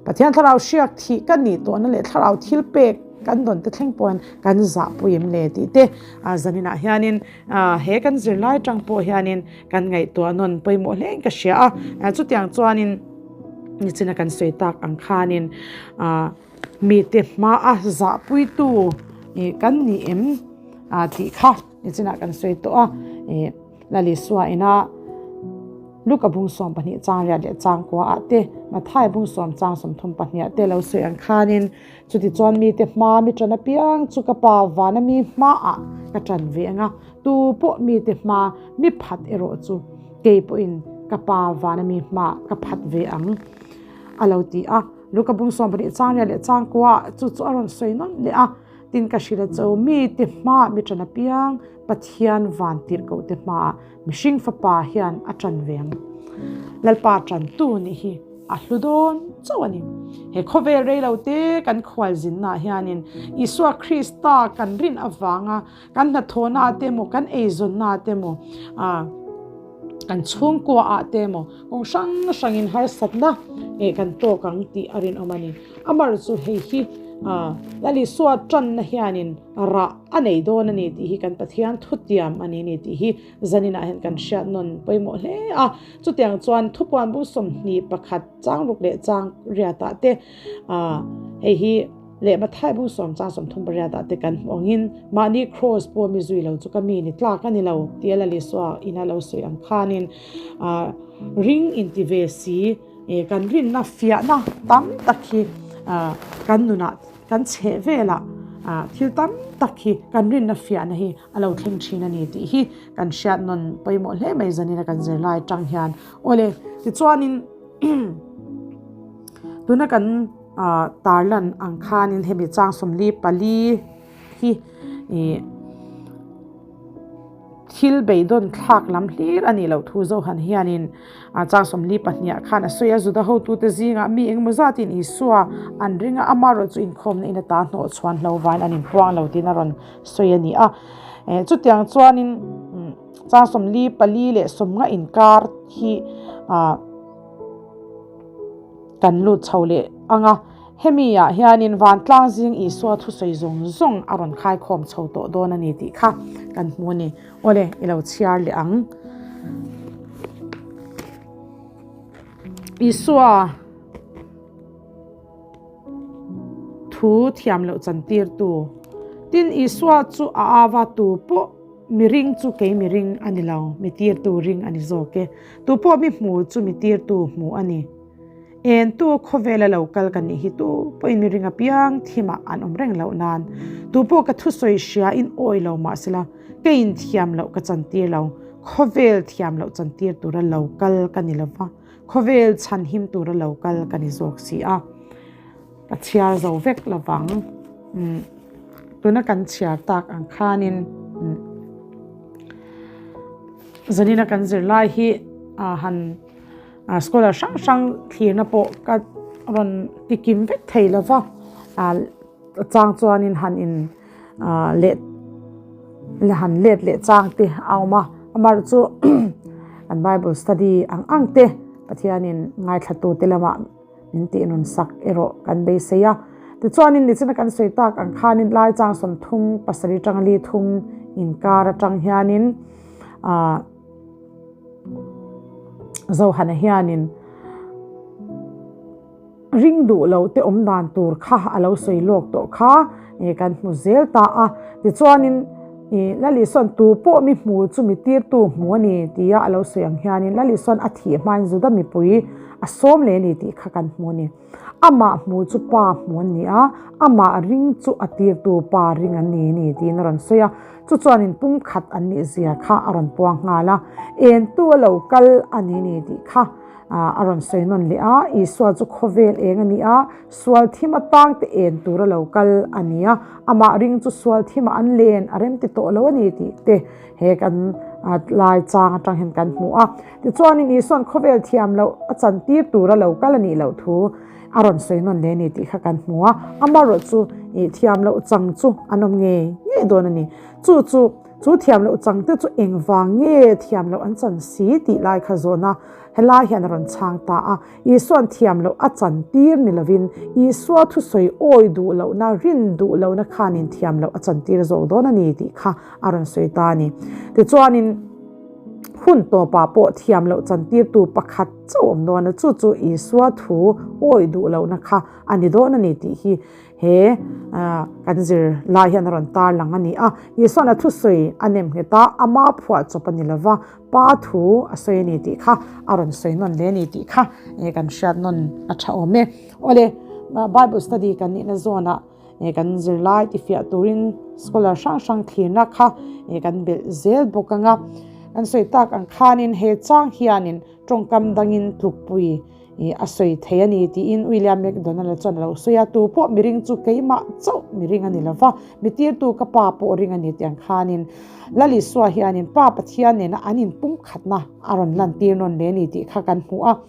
Pathian thlarau hriak thih kan nih tawhna leh thlarau thil pek kan dawn te thleng pawhin kan zahpui em le tih te zaninah hianin he kan zirlai tang pawh hianin kan ngaihtuah nawn pawimawh hle in ka hria a. Chutiang chuanin nichina kan sawi tak ang khanin mite hmaa zahpuitu kan ni em tih kha nichinah kan sawi tawh a. Lalisua ina Luka bung 12 chang riat leh chang kua ah te, Mathai bung 10 chang 32 ah te lo sawi ang khanin chuti chuan mite hma mi tan apiang chu ka pa vana mi hmaah ka tan ve ang a, tu pawh mite hma mi phat erawh chu kei pawhin ka pa vana mi hmaah ka phat ve ang a lo ti a. Luka bung 12 chang riat leh chang kua ah chu chu a rawn sawi nawn leh a. Tin ka hrilh a cho mite hmaah mi tan apiang Pathian van tirhkohte hmaah mihring fapa hian a tan ve ang. Lalpa tantu nih hi a hlu dawn chauh a ni. He khawvel rei lo te kan khualzinnaah hianin Isua Krista kan rin avanga kan hnathawhnaah te emaw, kan eizawnnaah te emaw, kan chhungkuaah te emaw kawng hrang hrangin harsatna kan tawk ang tih a rinawm a ni. Amar chu hei hi Lal Isua tanna hianin rah a nei dawn a ni tih hi kan Pathian thutiam a ni ni tih hi zaninah hian kan hriat nawn pawimawh hle a. Chutiang chuan thupuan bung 21 chang ruk leh chang riatah te hei hi leh Mathai bung 10 chang 38 ah te kan hmuh angin mahni cross pawh mi zui lo chu ka mi ni tlak a ni lo tia Lal Isua ina lo sawi ang khanin ring inti ve si kan rinna fiahna tam tak hi kan nunah Kan chheh velah thil tam tak hi kan rinna fiahna hi a lo thleng thin a ni tih hi kan hriat nawn pawimawh hle mai zanina kan zirlai atang hian. Awle, tichuanin tuna kan tarlan ang khanin hemi chang 44 hi ih Thil beidawn thlak lam hlir a nih loh thu Johan hianin chang 42 ah khan a sawi a, Juda hotute zingah mi engemaw zatin Isua an ring a, amaherawh chu inkhawmna in ata hnawh chhuan hlo vain an inpuang lo tiin a rawn sawi a ni a. Chutiang chuanin chang 44 leh 50 inkar hi kan lut chho leh ang a. Hemi ah hianin vantlang zing Isua thusawi zawng zawng a rawn khaikhawm chho tawh dawn a ni tih kha kan hmu a ni. Awle, i lo chhiar leh ang. Isua thu thiam loh chantirtu. Tin, Isua chu a ava tu pawh mi ring chu kei mi ring a ni lo, mi tirtu ring a ni zawk e. Tu pawh mi hmu chu mi tirtu hmu a ni. Entu khawvela lo kal ka nih hi tu pawhin mi ring apiang thimah an awm reng loh nan tu pawh ka thusawi hria in awi lo mahsela ka inthiam loh ka chantir lo, khawvel thiam loh chantir tura lo kal ka ni lova, khawvel chhanhim tura lo kal ka ni zawk si a, ka chhiar zo vek lovang. Tuna kan chhiar tak ang khanin zanina kan zirlai hi han. Scholar hrang hrang thlirna pawh ka rawn ti kim vek thei lo va, a chang chuanin han in let han let leh chang te a awm a, amaherawh chu kan bible study ang ang te Pathianin ngaithlatute lamah min tih nun sak erawh kan beisei a. Tichuanin nichina kan sawi tak ang khanin lai chang 30 pasarih tanga li thum inkar atang hianin ah. Zohana hianin ring duh lo te awm dan tur kha a lo sawi lawk tawh kha kan hmu zel ta a. Tichuanin Lalisaw'n tu pawh mi hmu chu mi tirtu hmu a ni tia a lo sawi ang hianin Lalisaw'n a thih hmain Juda mipui a sawm leh a ni tih kha kan hmu a ni. Amah hmu chu pa hmu an ni a, amah ring chu a tirtu pa ring an ni ni tiin a rawn sawi a. Chu chuanin pumkhat an nih zia kha a rawn puang nghal a, entu a lo kal a ni ni tih kha a rawn sawi nawn leh a. Isua chu khawvel eng a ni a, sual thim atangte en tur a lo kal a ni a, amah ring chu sual thimah an len a rem ti tawh lo a ni tih te he kan lai chang atang hian kan hmu a. Tichuanin Isua'n khawvel thiam loh a chantir tura lo kal a nih loh thu a rawn sawi nawn leh a ni tih kha kan hmu a, amaherawh chu thiam loh chang chu an awm ngei ngei dawn a ni. Chu chu Chu thiam loh chang te chu engvang nge thiam loh an chan si tih lai kha zawhna helai hian a rawn chhang ta a. Isua'n thiam loh a chan tir ni lovin Isua thusawi awi duh lohna, rin duh lohna khanin thiam loh a chan tir zawk dawn a ni tih kha a rawn sawi ta a ni. Tichuanin hun tawpah pawh thiam loh chan tirtu pakhat chauh awm dawn a, chu chu Isua thu awi duh lohna kha a ni dawn a ni tih hi He kan zir lai hian a rawn tar lang a ni a, Isua'n a thusawi a nem nghet a, ama phuah chawp a ni lo va, Pa thu a sawi a ni tih kha a rawn sawi nawn hle a ni tih kha kan hriat nawn a tha awm e. Awle, Bible study kan nihna zawnah kan zirlai tifiah turin scholar hrang hrang thlirna kha kan belh zel bawk ang a. Kan sawi tak ang khanin he chang hianin tawngkam dangin tlukpui Ih, a sawi thei a ni tiin William McDonald-a chuan a lo sawi a, Tu pawh miring chu keimah chauh miring a ni lo va, mi tirtu ka pa pawh ring a ni tih ang khanin Lalisua hianin Pa Pathian nena an inpumkhatna a rawn lantir nawn leh a ni tih kha kan hmu a.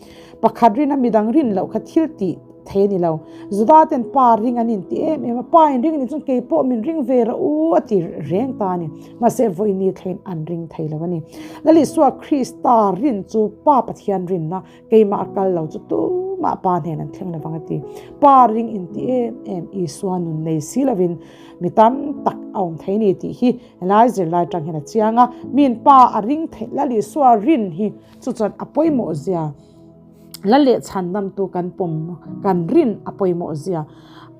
Pakhat rina midang rin loh kha thil tih thei a ni lo. Juda ten Pa ring an inti em em a, Pa in ring a nih chuan kei pawh min ring ve rawh u a ti reng ta a ni. Mahse vawiini thleng an ring thei lo a ni. Lalisua Krista rin chu Pa Pathian rinna Keimah a kal lo chu tumah pa hnen an thleng lovang a ti. Pa ring inti em em Isua nun nei si lovin mi tam tak a awm thei ni tih hi helai zirlai tang hian a chiang a. Miin pa a ring theih lal Isua rin hi chu chuan a pawimawh zia la leh chhandamtu kan pawm kan rin a pawimawh zia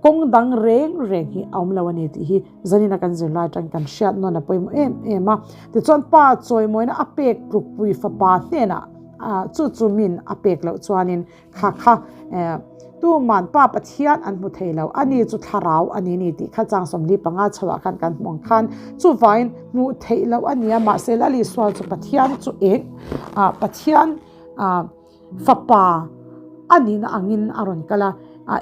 kawng dang reng reng hi a awm lo a ni tih hi zanina kan zirlai tang kan hriat nawn a pawimawh em em a. Tichuan pa chawimawina a pek tlukpui fapa hnenah Chu chu min a pek loh chuanin kha kha tuman Pa Pathian an hmu thei lo, ani chu thlarau a ni ni tih kha chang 45 chhoah khan kan hmu ang khan chuvain hmuh theih loh a nia mahse Lal Isua chu Pathian chu eng Pathian fapa a nihna angin a rawn kal a.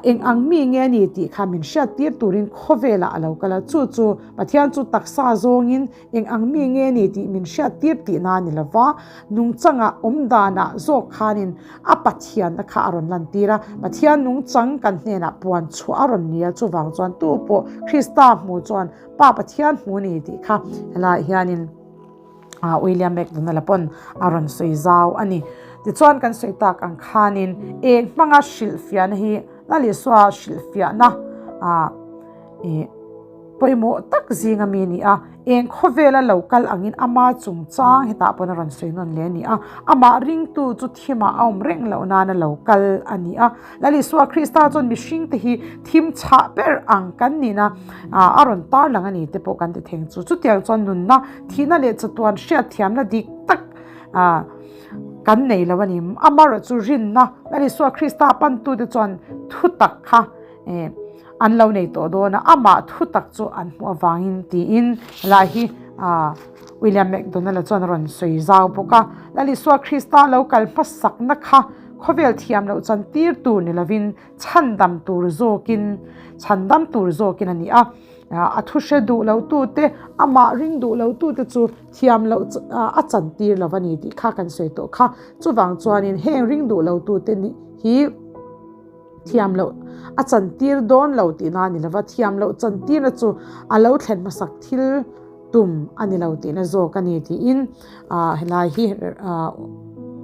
Eng ang mi nge ni tih kha min hriat tir turin khawvelah a lo kal a, chu chu Pathian chu taksa zawngin eng ang mi nge ni tih min hriat tir tihna a ni lo va, nungchanga awm danah zawk khanin a Pathianna kha a rawn lantir a, Pathian nungchang kan hnenah puan chhuah a rawn ni a, chuvang chuan tu pawh Krista hmu chuan Pa Pathian hmu ni tih kha helaiah hianin. William McDonald-a pawn a rawn sawi zau a ni. Tichuan kan sawi tak ang khanin eng hmanga hrilhfiahna hi Lal Isua hrilhfiahna ih pawimawh tak zinga mi a ni a, eng khawvela lo kal angin ama chungchang hetah pawn a rawn sawi nawn leh a ni a, amah ringtu chu thimah a awm reng loh nana lo kal a ni a. Lal Isua Krista chuan mihringte hi thim chhah ber ang kan nihna a rawn tar lang a ni te pawh kan ti theng chu. Chutiang chuan nunna, thihna leh chatuan hriatthiamna dik tak kan nei lo a ni. Amaherawhchu chu rinna Lal Isua Krista pantute chuan thutak kha an lo nei tawh dawn a, amah thutak chu an hmuh avangin tiin helai hi William McDonald-a chuan a rawn sawi zau bawk a. Lal Isua Krista lo kal hmasakna kha Khawvel thiam loh chan tir tur ni lovin chhandam tur zawkin chhandam tur zawkin a ni a. A thu hre duh lo tute, amah ring duh lo tute chu thiam loh a chan tir lo a ni tih kha kan sawi tawh kha. Chuvang chuanin heng ring duh lo tute hi thiam loh a chan tir dawn lo tihna a ni lova, thiam loh chan tirna chu a lo thlen hmasak thil tum a ni lo tihna zawk a ni tiin helai hi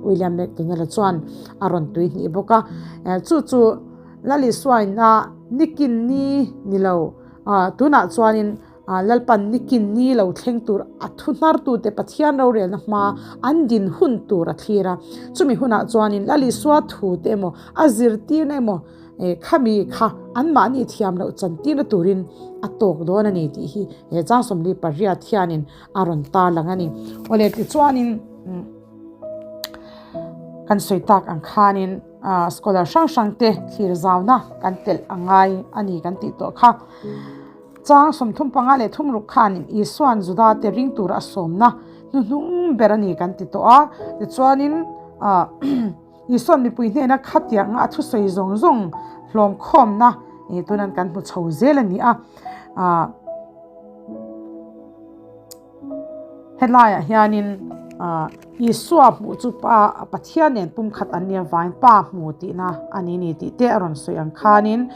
William McDonald-a chuan a rawn tui hnih bawk a. Chu chu Lalisuaina nikin ni ni lo tunah chuanin Lalpan nikin ni lo thleng tur a thu hnartute Pathian rorelna hma an din hun tur a thlir a. Chumi hunah chuanin Lalisua thute emaw a zirtirna emaw Khami kha anmahni thiam loh chantirna turin a tawk dawn a ni tih hi he chang 48 hianin a rawn tarlang a ni. Awle tichuanin kan sawi tak ang khanin scholar hrang hrang te thlir zauna kan telh a ngai a ni kan tih tawh kha. Chang 36 khanin Isua'n Juda te ring tura a sawmna hnuhnung ber a ni kan ti tawh a, tichuanin Isua'n mipui hnena khatianga a thusawi zawng zawng hlawm khawmna tunan kan hmu chho zel a ni a. Helaiah hianin Isua hmuh chu Pa Pathian nen pumkhat an nia vangin Pa hmu tihna a ni ni tih te a rawn sawi ang khanin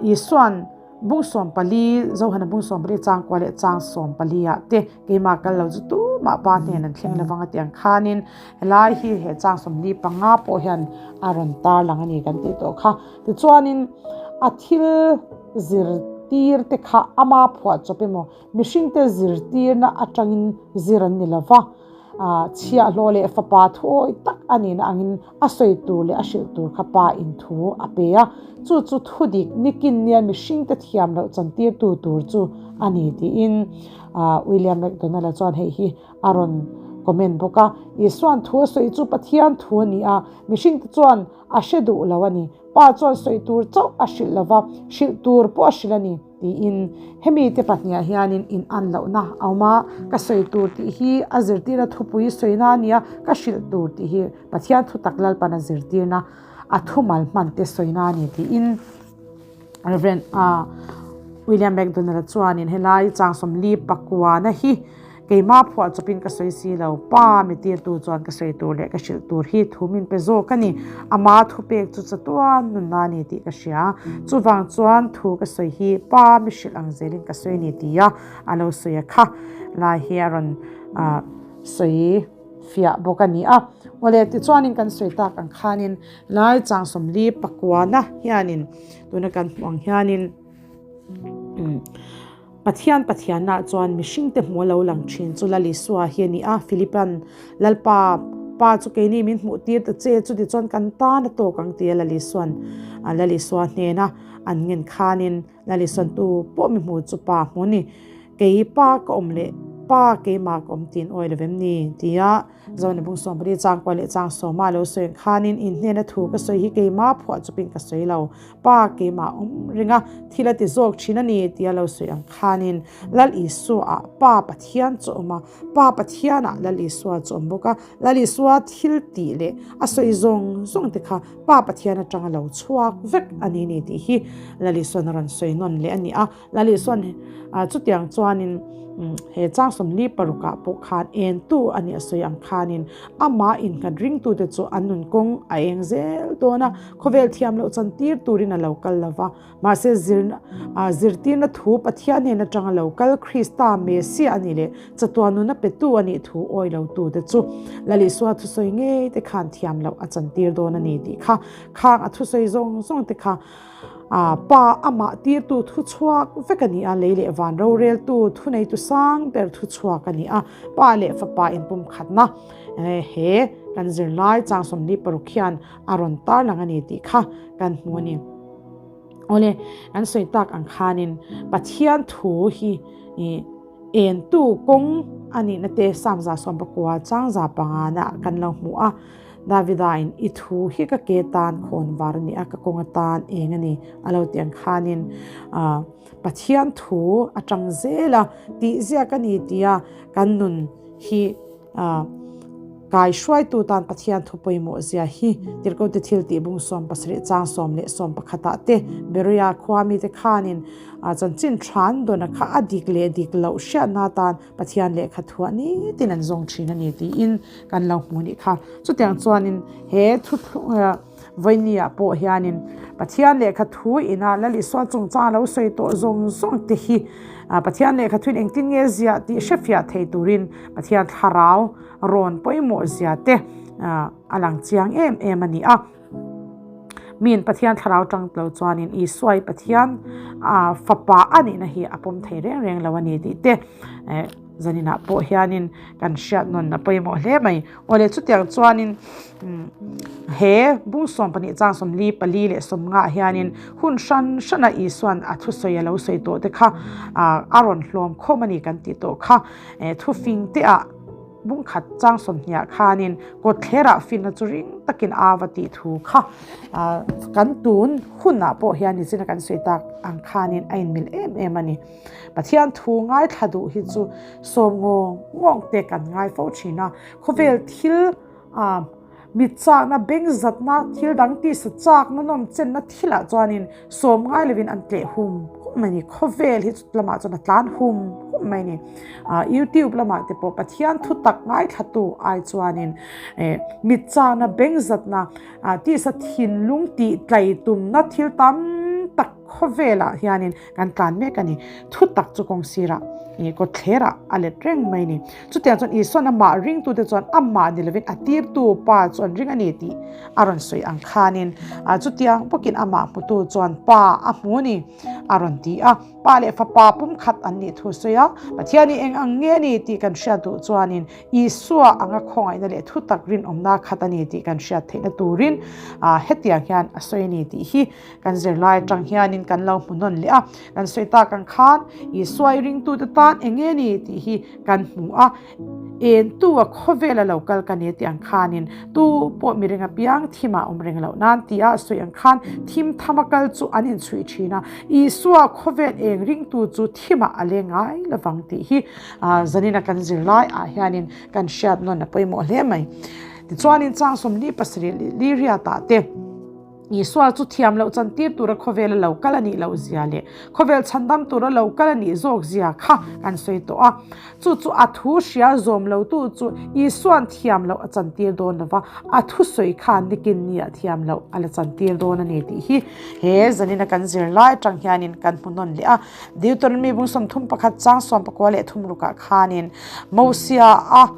Isua'n. Bung 14, Zohana bung 14 chang kua leh chang 14 ah te keimah kal lo chu tumah pa hnen an thleng lovang a tih ang khanin helai hi he chang 45 pawh hian a rawn tarlang a ni kan tih tawh kha. Tichuanin a thil zirtir te kha ama phuah chawp emaw mihringte zirtirna atangin zir an ni lova. Chhiahhlawh leh fapa thuawi tak a nihna angin a sawi tur leh a hrilh tur kha pa in thu a pe a, chu chu thudik nikin nia mihringte thiam loh chantirtu tur chu a ni tiin William MacDonald-a chuan hei hi a rawn comment bawk a. Isua'n thu a sawi chu Pathian thu a ni a, mihringte chuan a hre duh lo a ni. Pa chuan sawi tur chauh a hrilh lo va, hrilh tur pawh a hrilh a ni. Tiin hemi te pahniah hianin in an lohna a awm a, ka sawi tur tih hi a zirtirna thupui sawina a nia, ka hrilh tur tih hi Pathian thutak Lalpan a zirtirna a thumal hman te sawina a ni tiin Rev. William MacDonald-a chuanin helai chang 44 na hi Keimah phuah chawpin ka sawi si lo, Pa mi tirtu chuan ka sawi tur leh ka hrilh tur hi thu min pe zawk a ni. Ama thupek chu chatuan nunna a ni tih ka hria. Chuvang chuan thu ka sawi hi Pa mi hrilh ang zelin ka sawi a ni tia a lo sawi a kha lai hi a rawn sawi fiah bawk a ni a. Awle tichuanin kan sawi tak ang khanin lai chang 49 na hianin tuna kan hmuh ang hianin Pathian Pathianna chuan mihringte hmu a lo lang thin chu Lal Isua hi a ni a, Philipan, Lalpa, Pa chu keini min hmuh tir ta che, chutichuan kan tan a tawk ang tia Lal Isuan Lal Isua hnena an ngen khanin Lal Isuan tu pawh mi hmu chu Pa hmu ni, kei Pa ka awm leh Pa keimah ka awm tiin awi lovem ni tia Zone bung 14 chang kua leh chang 10 a lo sawi ang khanin in hnena thu ka sawi hi keimah phuah chawpin ka sawi lo. Pa keimah awm reng a, thil a ti zawk thin a ni tia lo sawi ang khanin Lal Isua-ah Pa Pathian chu awm a, Pa Pathianah Lal Isua chu awm bawk a, Lal Isua thil tih leh a sawi zawng zawng te kha Pa Pathian atanga lo chhuak vek a ni ni tih hi Lal Isua'n a rawn sawi nawn leh a ni a. Lal Isua'n chutiang chuanin he chang 46 ah pawh khan entu a nih a sawi ang khanin amah innghat ringtute chu an nun kawng a eng zel dawn a, khawvel thiam loh chan tir turin a lo kal lo va. Mahse zirtirna thu Pathian hnen atanga lo kal Krista Messiah a nih leh chatuan nuna petu a nih thu awi lotute chu Lal Isua thusawi ngei te khan thiam loh a chan tir dawn a ni tih kha khang a thusawi zawng zawng te kha Pa amah tirtu thu chhuak vek a ni a, lei leh van roreltu thuneitu sang ber thu chhuak a ni a, Pa leh Fapa inpumkhatna he kan zirlai chang 46 hian a rawn tarlang a ni tih kha kan hmu a ni. Awle, kan sawi tak ang khanin Pathian thu hi entu kawng a nihna te Psalm 119 chang 5 na kan lo hmu a. Davida in i thu hi ka ke tan khawn var a ni a, ka kawng atan eng a ni a lo tih ang khanin Pathian thu atang zel a tih ziak a ni tia kan nun hi kai hruaitu tan Pathian thu pawimawh zia hi Tirhkote thil tih bung 17 chang 10 leh 11 ah te Beroia khua mite khanin chanchin than dawna kha a dik leh dik loh hriatna atan Pathian lehkha thuah nitin an zawng thin a ni tiin kan lo hmu nih kha. Chutiang chuanin he thu vawinia pawh hianin Pathian lehkha thu ina Lal Isua chungchang lo sawi tawh zawng zawng te hi Pathian lehkha thuin engtin nge ziah tih hrefiah thei turin Pathian thlarau rawn pawimawh zia te a lang chiang em em a ni a. Miin Pathian thlarau tang lo chuanin Isua hi Pathian fapa a nihna hi a pawm thei reng reng lo a ni tih te zaninah pawh hianin kan hriat nawn a pawimawh hle mai. Awle chutiang chuanin he bung 12 chang 44 leh 50 hianin hun hran hrana Isuan a thusawi a lo sawi tawh te kha a rawn hlawm khawm a ni kan tih tawh kha thufing te ah Bung khat chang 20 khanin kawtthlerah finna chu ring takin a va tih thu kha kan tun hunah pawh hian nichina kan sawi tak ang khanin a inmil em em a ni. Pathian thu ngaithla duh hi chu sawm ngawng ngawng te kan ngai fo thin a, khawvel thil mit chakna, beng zatna, thil dang tisa chakna nawm chenna thilah chuanin sawm ngai lovin an tleh hum hum mai ni. Khawvel hi chu lamah chuan a tlan hum hum mai ni. YouTube lamah te pawh Pathian thu tak ngaithlatu ai chuanin mit chakna, beng zatna, tisa thinlung tih tlai tumna thil tam tak. khawvelah hianin kan tlan mek a ni. Thutak chu kawng sirah ih kawtthlerah a let reng mai a ni. Chutiang chuan Isua'n amah ringtute chuan amah ni lovin a tirtu Pa chu an ring a ni tih a rawn sawi ang khanin chutiang bawkin amah hmutu chuan Pa a hmu a ni a rawn ti a. Pa leh Fapa pumkhat an nih thu sawi a, Pathian hi eng ang nge a ni tih kan hriat duh chuanin Isua anga khawngaihna leh thutak rinawmna khat a ni tih kan hriat theihna turin hetiang hian a sawi a ni tih hi kan zirlai atang hianin kan lo hmu nawn leh a. Kan sawi tak ang khan Isua i ringtute tan eng nge ni tih hi kan hmu a, entu a khawvel a lo kal ka ni tih ang khanin tu pawh mi ring apiang thimah awm reng loh nan tia a sawi ang khan thim thama kal chu an inchhuih thin a, Isua khawvel eng ringtu chu thimah a leng ngai lovang tih hi Zanina kan zirlai ah hianin kan hriat nawn a pawimawh hle mai. Tichuanin chang 47 leh 48 ah te Isua chu thiam loh chan tir tura khawvel a lo kal a nih loh zia leh khawvel chhandam tura lo kal a nih zawk zia kha kan sawi tawh a. Chu chu a thu hria zawm lo tu chu Isua'n thiam loh a chan tir dawn lo va, a thusawi khan nikin ni ah thiam loh a la chan tir dawn a ni tih hi he zanina kan zirlai atang hianin kan hmu nawn leh a. Deuteronomy bung 31 chang 13 rukah khanin Mosia a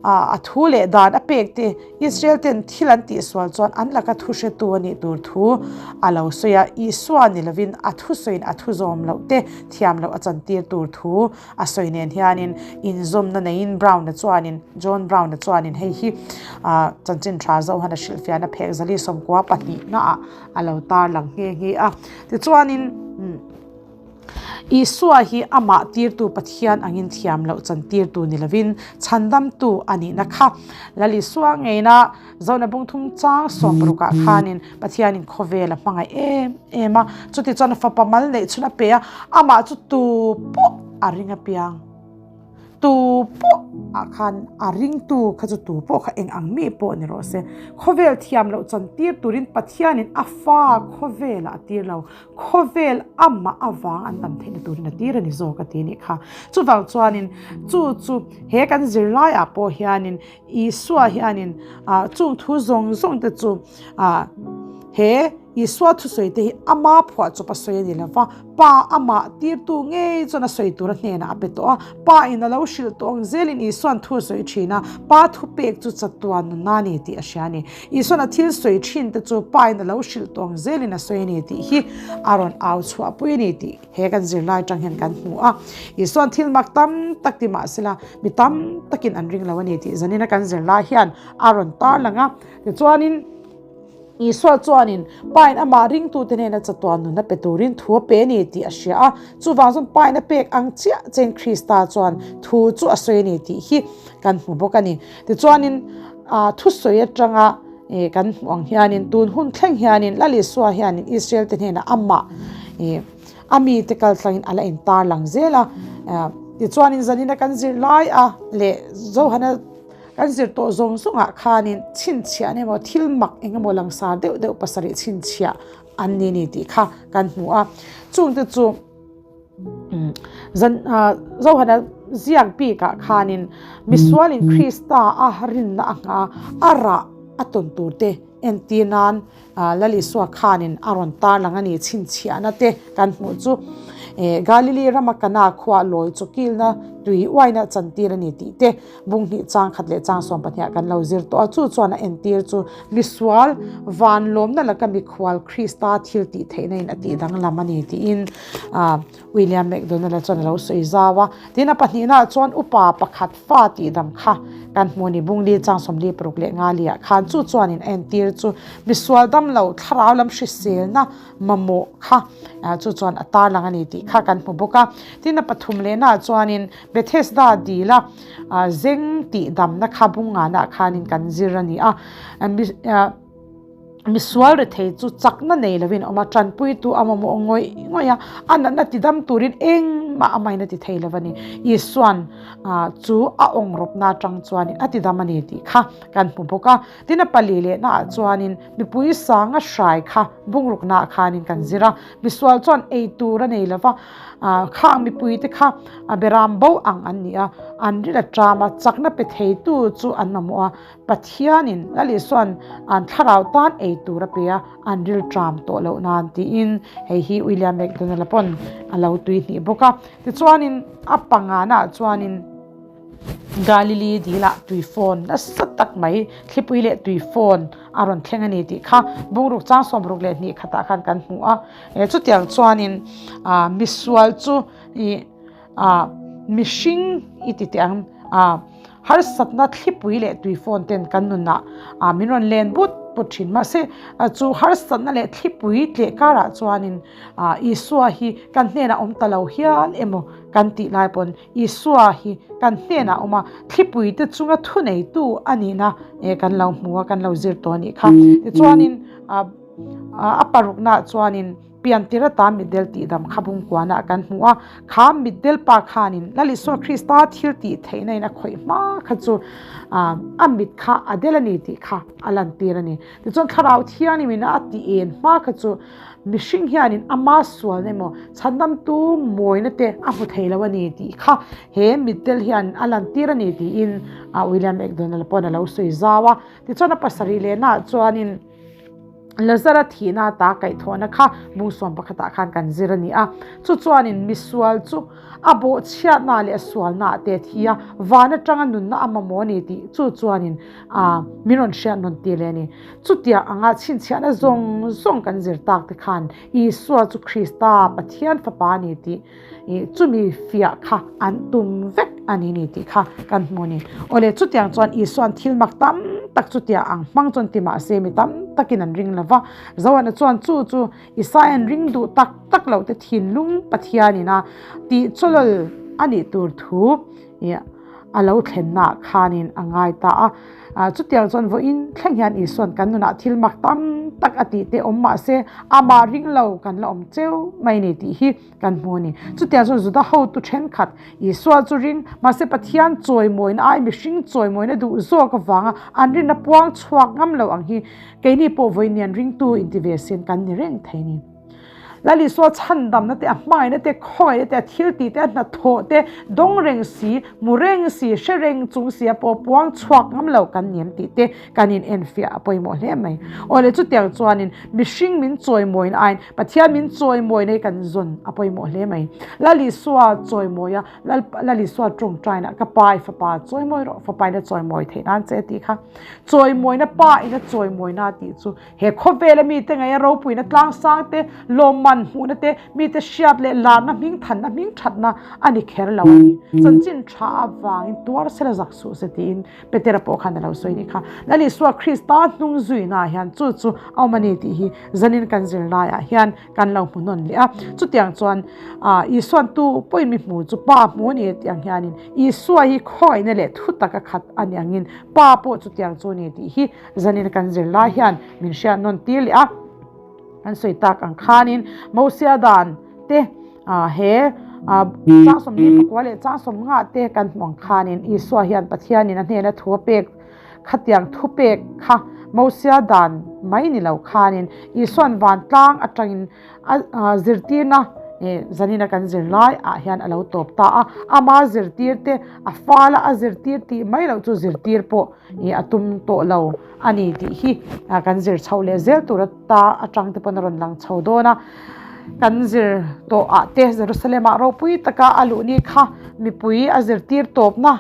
a thu leh dan a pek te Israel ten thil an tihsual chuan an laka thu hretu a nih tur thu a lo sawi a, Isua ni lovin a thusawiin a thu zawm loh te thiam loh a chantir tur thu a sawi nen hianin inzawmna neiin Brown-a chuanin John Brown-a chuanin hei hi chanchin tha Zohana hrilhfiahna phek zali sawmkua pahnihnaah a lo tarlang nghe nghe a. Tichuanin. Isua hi amah tirtu Pathian angin thiam loh chantirtu ni lovin chhandamtu a nihna kha. Lal Isua ngeina Zona bungthum chang 60 ah khanin Pathianin khawvel a hmangaih em em a, chuti chuan fapa mal neih chhun a pe a, amah chu tu pawh a ring apiang. Tu pawh ah khan a ringtu kha chu tu pawh kha eng ang mi pawh ni rawh se. Khawvel thiam loh chantir turin Pathianin a fa khawvelah a tir lo. Khawvel amah avang an tam theihna turin a tir a ni zawk a ti nih kha. Chuvang chuanin chu chu he kan zirlaiah pawh hianin Isua hianin chung thu zawng zawng te chu he Isua thusawi te hi ama phuah chawp a sawi a ni lo va, Pa amah tirtu ngei chuan a sawi tur a hnenah a pe tawh a, Pa in a lo hrilh tawh ang zelin Isua'n thu a sawi thin a, Pa thupek chu chatuan nunna a ni tih a hria a ni. Isua'n a thil sawi thin te chu Pa in a lo hrilh tawh ang zelin a sawi a ni tih hi a rawn au chhuahpui a ni tih he kan zirlai atang hian kan hmu a. Isua'n thil mak tam tak ti mahsela mi tam takin an ring lo a ni tih zanina kan zirlai hian a rawn tarlang a. Tichuanin Isua chuanin Pa in amah ringtute hnena chatuan nun a pe turin thu a pe a ni tih a hria a. Chuvang chuan Pa in a pek ang chiah chein Krista chuan thu chu a sawi a ni tih hi kan hmu bawk a ni. Tichuanin thusawi atanga kan hmuh ang hianin tun hun thleng hianin Lal Isua hianin Israel te hnenah amah a mite kal tlangin a la intar lang zel a. Tichuanin zanina kan zir lai a leh Johana kan zir tawh zawng zawngah khanin chhinchhiah an emaw thil mak eng emaw langsar deuh deuh pasarih chhinchhiah an ni ni tih kha kan hmu a. Chungte chu. Zan Johana ziak bikah khanin misualin Krista a rinna a ngha a rah a tawn tur te entir nan Lal Isua khanin a rawn tarlang a ni chhinchhiahna te kan hmuh chu Galili rama Kana khua lawi chu kilna tui uaina chantir a ni tih te Bung hnih chang khat leh chang 12 ah kan lo zir tawh a, chu chuan a entir chu misual van lawmna laka mikhual Krista thil tih theihna in a tih danglam a ni tiin William McDonald-a chuan a lo sawi zau a. Tin, a pahnihna ah chuan upa pakhat fa tih dam kha kan hmu a ni. Bung li chang 46 leh nga li ah khan chu chuan in a entir chu misual dam lo thlarau lam hriselna mamawh kha chu chuan a tarlang a ni tih kha kan hmu bawk a. Tin, a pathum lehna ah chuanin Bethesda dila zeng tih damna kha bungngana khanin kan zir a ni a. Misual rethei chu chakna nei lovin a awm a, tanpuitu a mamawh ngawih ngawih a, a natna tidam turin eng. Engmah amahin a ti thei lo a ni. Isuan chu a awngrawpna atang chuanin a tidam a ni tih kha kan hmu bawk a. Tin a pali lehnaah chuanin mipui sanga hrai kha bungruknaah khanin kan zir a. Misual chuan ei tur a nei lo va, khang mipuite kha a beram bo ang an ni a, an ril a ṭam a, chakna pe theitu chu an mamawh a. Pathianin Lal Isua'n an thlarau tan ei tur a pe a, an ril ṭam tawh loh nan tiin hei hi William McDonald-a pawn a lo tuihnih bawk a. Tichuanin a panganaah chuanin Galili dilah tuifawn nasa tak mai thlipui leh tuifawn a rawn thleng a ni tih kha bungruk chang 62 khatah khan kan hmu a. Chutiang chuanin misual chu ih mihring i ti teh ang harsatna thlipui leh tuifawn ten kan nunah min rawn len but but thin. Mahse chu harsatna leh thlipui tleh karah chuanin Isua hi kan hnenah awm ta lo hial emaw kan tih lai pawn Isua hi kan hnenah a awm a, thlipui te chunga thuneitu a nihna kan lo hmu a, kan lo zir tawh a nih kha. Tichuanin a paruknaah chuanin piantir atan mitdel tihdam kha bungkuanah kan hmu a, kha mitdel pa khanin Lal Isua Krista thil tih theihna in a khawih hma kha chu a mit kha a del a ni tih kha a lantir a ni. Tichuan Thlarau Thianghlimin a tih en hma kha chu Mihring hianin ama sualna emaw chhandamtu mawina te a hmu thei lo a ni tih kha he mittel hian a lantir a ni tiin William McDonald pawn a lo sawi zau a. Tichuan a pasarih lehnaah chuanin Lazara thihna ata kaihthawhna kha bung sawm pakhatah khan kan zir a ni a. Chu chuanin misual chu a bawhchhiatna leh a sualnaah te a thi a, van atanga nunna a mamawh a ni tih chu chuanin min rawn hriat nawn tir leh a ni. Chutiang anga chhinchhiahna zawng zawng kan zir tak te khan Isua chu Krista, Pathian Fapa a ni tih chumi fiah kha an tum vek a ni ni tih kha kan hmu a ni. Awle, chutiang chuan Isua'n thil mak tam tak chutiang ang hmang chuan ti mah se mi tam takin an ring lo va. Zohana chuan chu chu Isaia'n ring duh tak tak loh te thinlung Pathianin a tih chawlawl a nih tur thu a lo thlennaah khanin a ngai ta a. Chutiang chuan vawiin thleng hian Isua'n kan nunah thil mak tam tak a tih te awm mah se amah ring lo kan la awm cheu mai ni tih hi kan hmu a ni. Chutiang chuan Juda hotu thenkhat Isua chu ring mahse Pathian chawimawina ai mihring chawimawina duh zawk avanga an rinna puang chhuak ngam lo ang hi keini pawh vawiin nian ringtu inti ve sin kan ni reng thei ni. Lal Isua chhandamna te, a hmangaihna te, khawngaihna te, a thiltih te, a hnathawh te, dawng reng si, mu reng si, hre reng chung si a pawh puang chhuak ngam lo kan ni em tih te kan in enfiah a pawimawh hle mai. Awle chutiang chuanin mihring min chawimawina aiin Pathian min chawimawina hi kan zawn a pawimawh hle mai. Lal Isua chawimawia, Lal Lal Isua tawngtaina ka pa i fapa chawimawi rawh, fapa in a chawimawi theih nan che tih kha. Chawimawina pa in a chawimawina tih chu He khawvela mite ngaia ropuina tlangsang te, lawmman hmuhna te, mite hriat leh larna hming thanna hming thatna a ni kher lo a ni. Chanchin tha avangin tuar sela zak suh se tiin Petera pawh khan a lo sawi nih kha. Lal Isua Krista hnung zuinaah hian chu chu a awm a ni tih hi zanin kan zirlaiah hian kan lo hmu nawn leh a. Chutiang chuan Isua'n tu pawhin mi hmu chu Pa hmu a ni tih ang hianin Isua hi khawngaihna leh thutak a khat a ni angin Pa pawh chutiang chu a ni tih hi Zanin kan zir lai hian min hriat nawn tir leh a, kan sawi tak ang khanin Mosia dan te he chang sawmli pakua leh chang sawm nga te kan hmu ang khanin Isua hian Pathianin a hnena thu a pek khatiang thu pek kha Mosia dan mai ni lo khanin Isua'n vantlang atangin A zirtirna zanina kan zir lai ah hian a lo tawp ta a, ama zirtir te a fala a zirtir tih mai loh chu zirtir pawh a tum tawh lo a ni tih hi kan zir chhoh leh zel tur ata atang te pawn a rawn lang chho dawn a. Kan zir tawh ah te Jerusalem ah ropui taka a luh ni kha mipui a zirtir tawpna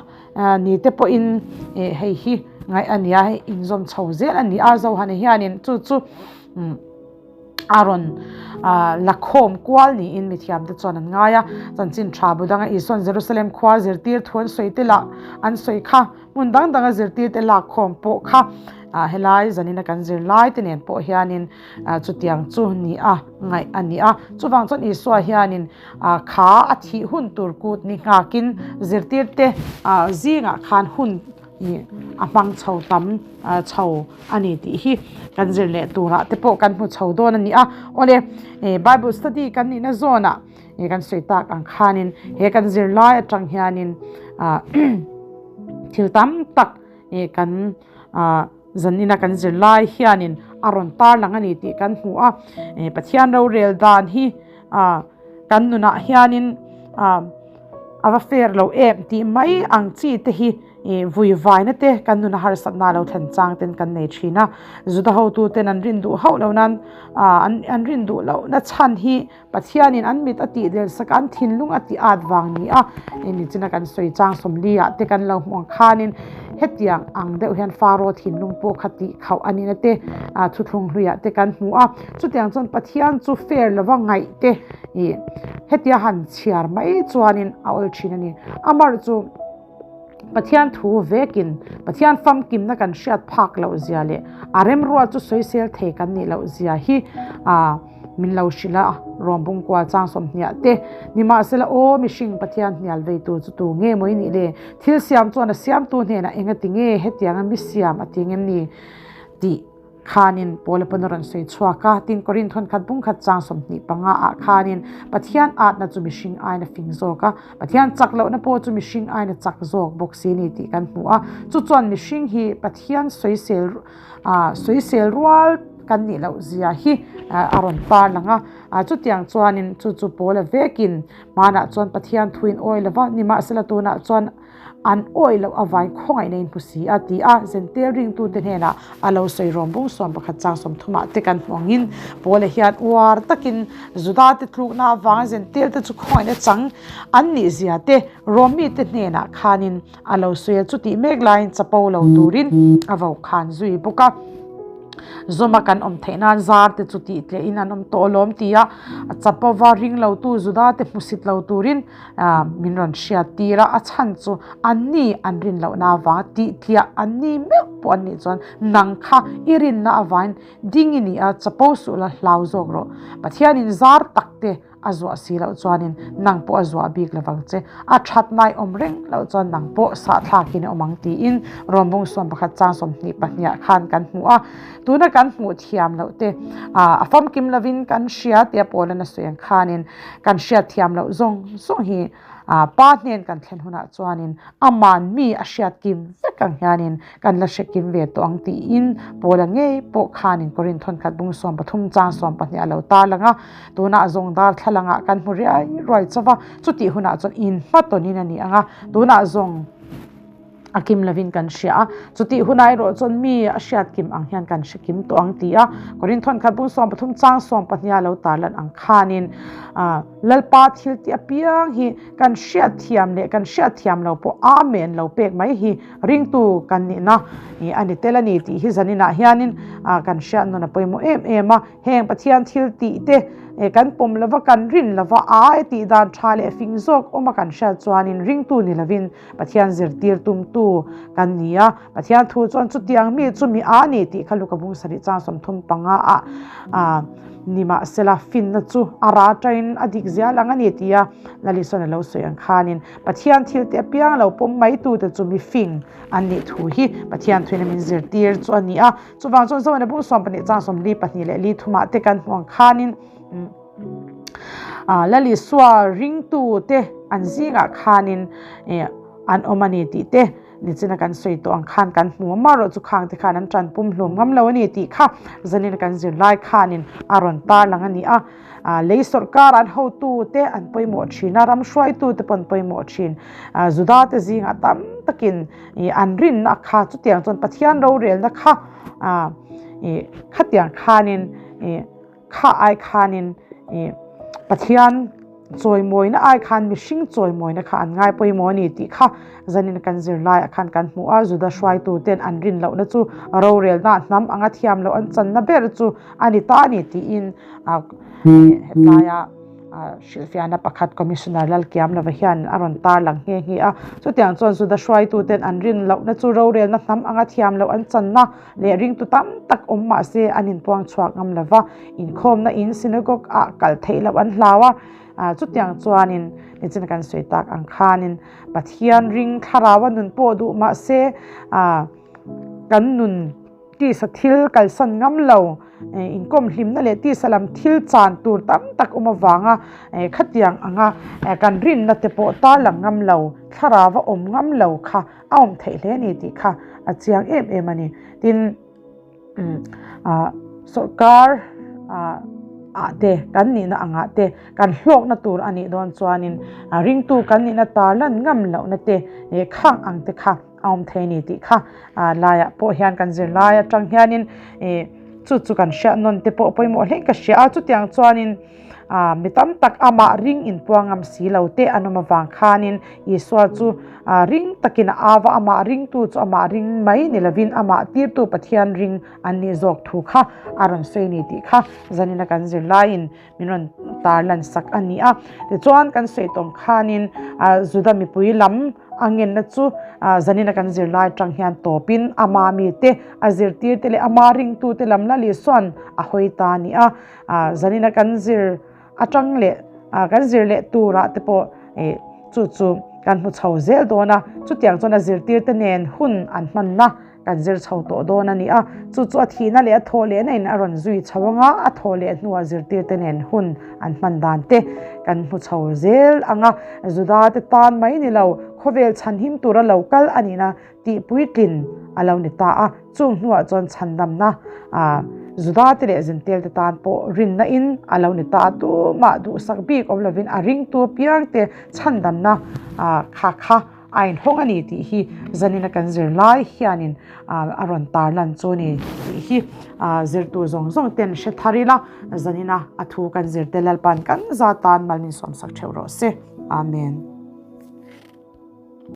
ni te pawhin hei hi ngaih a ni a, hei inzawm chho zel a ni a, Zohana hianin chu chu. A rawn la khawm kual niin mithiamte chuan an ngai a. Chanchin tha bu danga Isua'n Jerusalem khua zirtir thu an sawi te lah an sawi kha, hmun dang danga zirtir te lak khawm pawh kha helai zanina kan zir lai te nen pawh hianin chutiang chu ni a ngaih a ni a. Chuvang chuan Isua hianin kha a thih hun tur kut ni nghakin zirtir te zingah khan hun ih a hmang chho tam chho a ni tih hi kan zir leh turah te pawh kan hmu chho dawn a ni a. Awle Bible study kan nihna zawnah Kan sawi tak ang khanin he kan zirlai atang hianin thil tam tak kan zanina kan zirlai hianin a rawn tarlang a ni tih kan hmu a. Pathian rorel dan hi kan nunah hianin a va fair lo em tih mai ang chi te hi Ih vui vaina te kan nuna harsatna lo thlen chang ten kan nei thin a, Juda hotu ten an rin duh hauh lo nan ah an an rin duh loh na chhan hi Pathianin an mit a tih del sak a, an thinlung a tih at vang ni a, ih nichina kan sawi chang sawmli ah te kan lo hmuh ang khanin hetiang ang deuh hian Faro thinlung pawh kha tih khauh a nihna te ah thuthlung hluiah te kan hmu a, chutiang chuan Pathian chu fair lova ngaih te ih hetia han chhiar mai chuanin a awl thin a ni. Amar chu. Pathian thu vekin Pathian famkimna kan hriat phak loh zia leh a remruat chu sawisel thei kan nih loh zia hi min lo hrilh a, Rawmbung kual chang sawmhniah te nimahsela aw mihring Pathian hnial veitu chu tu nge maw i nih le? Thil siam chuan a siamtu hnenah engati nge hetianga mi siam a ti ngem ni tih Khanin Paula pawn a rawn sawi chhuak a, tin Korinth hawn khat bung khat chang 25 ah khanin Pathian atna chu mihring aiin a fing zawk a, Pathian chak lohna pawh chu mihring aiin a chak zawk bawk si a ni tih kan hmu a. Chu chuan mihring hi Pathian sawisel sawisel rual kan nih loh zia hi a rawn tarlang a. Chutiang chuanin chu chu Paula vekin hmanah chuan Pathian thuin awi lova, nimahsela tunah chuan An awih loh avain khawngaihna in hmu si a, ti a Zentel ringtute hnenah a lo sawi rawm bung 11 chang 30 ah te kan hmu angin Paula hian uar takin Judate tlukna avanga Zentel te chu khawngaihna chang an nih zia te Rawmite hnenah khanin a lo sawi a, chutih mek laiin chapo lo turin a vo khan zui bawk a. Zawma kan awm theih nan zar te chu tih tleh in an awm tawh alawm ti a, chapova ring lo tu Judate hmusit lo turin Min rawn hriat tir a, a chhan chu an ni an rin lohna avanga tih tliah an ni meuh pawh an nih chuan nang kha i rinna avain ding i ni a, chapo suh la hlau zawk rawh. Pathianin zar tak te a zuah si loh chuanin nang pawh a zuah bik lovang che, a that nai awm reng loh chuan nang pawh sahthlakin i awm ang tiin Rawmbung 11 chang 22 ah khan kan hmu a. Tuna kan hmuh thiam loh te a famkim lovin kan hria tia Paula'n a sawi ang khanin Kan hriat thiam loh zawng zawng hi Pa hnen kan thlen hunah chuanin aman mi a hriat kim vek ang hianin kan la hre kim ve tawh ang tiin Paula ngei pawh khanin Korinth thawnkhat bung 13 chang 12 a lo tarlang a. Tunah zawng darthlalangah kan hmu riai ruai chauh a, chutih hunah chuan inhmatawnin a ni ang a, tunah zawng a kim lovin kan hria a, chutih hunah erawh chuan mi a hriat kim ang hian kan hre kim tawh ang ti a, Korinth thawnkhat bung 13 chang 12 a lo tarlan ang khanin Lalpa thil tih apiang hi kan hriat thiam leh kan hriat thiam lo pawh Amen lo pek mai hi ringtu kan nihna a ni tel a ni tih hi zaninah hianin kan hriat nawn a pawimawh em em a. Heng Pathian thil tih te kan pawm lova kan rin lova a tih dan tha leh fing zawk awm a kan hriat chuanin ringtu ni lovin Pathian zirtir tumtu kan ni a. Pathian thu chuan chutiang mi chu mi a ni tih kha Luka bung sarih chang 35 ah nimahsela finna chu a ra tain a dik zial ang a ni tia Lalisona lo sawi ang khanin Pathian thil te apiang lo pawm mai tute chu mi fing an nih thu hi Pathian thuin a min zirtir chu a ni a. Chuvang chuan Zohana bung 12 chang 42 leh li thumah te kan hmuh ang khanin Lalisua ringtu te an zingah khanin an awm a ni tih te nichina kan sawi tawh ang khan kan hmu a, marawh chu khang te khan an tan pum hlum ngam lo a ni tih kha zanin kan zirlai khanin a rawn tarlang a ni a. Lei sawrkar an hotu te an pawimawh thin a, ram hruaitu te pawh an pawimawh thin. Juda te zingah tam takin an rinna kha chutiang chuan Pathian rorelna kha khatiang khanin kha ai khanin Pathian chawimawina ai khan mihring chawimawina kha an ngai pawimawh a ni tih kha zanin kan zirlaiah khan kan hmu a, Juda hruaitu ten an rin lohna chu rorelna hnam anga thiam loh an channa ber chu a ni ta a ni tiin hetlaia hrilhfiahna pakhat Commissioner Lalkiamlova hian a rawn tarlang nghe nghe a. Chutiang chuan Juda hruaitu ten an rin lohna chu rorelna hnam anga thiam loh an channa leh ringtu tam tak awm mah se an inpuang chhuak ngam lo va, inkhawmna in synagogue ah kal theih loh an hlau a. Chutiang chuanin nichin kan sawi tak ang khanin Pathian ring thlarau a nun pawh duh mah se kan nun. Tisa thil kalsan ngam lo, inkawm hlimna leh tisa lam thil chan tur tam tak awm avanga khatiang anga kan rinna te pawh tarlang ngam lo, thlarau a awm ngam lo kha a awm theih hle a ni tih kha a chiang em em a ni. Tin, sawrkar ah te kan nihna angah te kan hlawkna tur a nih dawn chuanin ringtu kan nihna tarlan ngam lohna te khang ang te kha a awm thei a ni tih kha laiah pawh hian kan zirlai atang hianin ih chu chu kan hriat nawn te pawh pawimawh hle ka hria a chutiang chuanin ah mi tam tak amah ring inpuang ngam si lo te an awm avang khanin Isua chu ah ring takin a au a amah ringtu chu amah ring mai ni lovin amah tirtu Pathian ring an nih zawk thu kha a rawn sawi a ni tih kha zanina kan zirlaiin min rawn tarlan sak a ni a. Tichuan kan sawi tawng khanin Juda mipui lam a ngenna chu zanina kan zirlai atang hian tawpin ama mite a zirtirte leh ama ringtute lam la Lisuan a hawi ta a ni a. Zanina kan zir atang leh kan zir leh turah te pawh chu chu kan hmu chho zel dawn a. Chutiang chuan a zirtirte nen hun an hmanna Kan zir chho tawh dawn a ni a, chu chu a thihna leh a thawh lehna in a rawn zui chho ang a, a thawh leh hnuah zirtirte nen hun an hman dan te kan hmu chho zel ang a, Juda te tan mai ni lo, khawvel chhanhim tura lo kal a nihna tih puitlin a lo ni ta a, chung hnuah chuan chhandamna Juda te leh Zentel te tan pawh rinna in a lo ni ta a, tumah duhsak bik awm lovin a ringtu apiangte chhandamna kha kha A inhawng a ni tih hi zanina kan zir lai hianin a rawn tarlan chu a ni tih hi zirtu zawng zawng ten hre thar ila zanina a thu kan zirte Lalpan kan za tan mal min sawmsak theuh rawh se. Amen.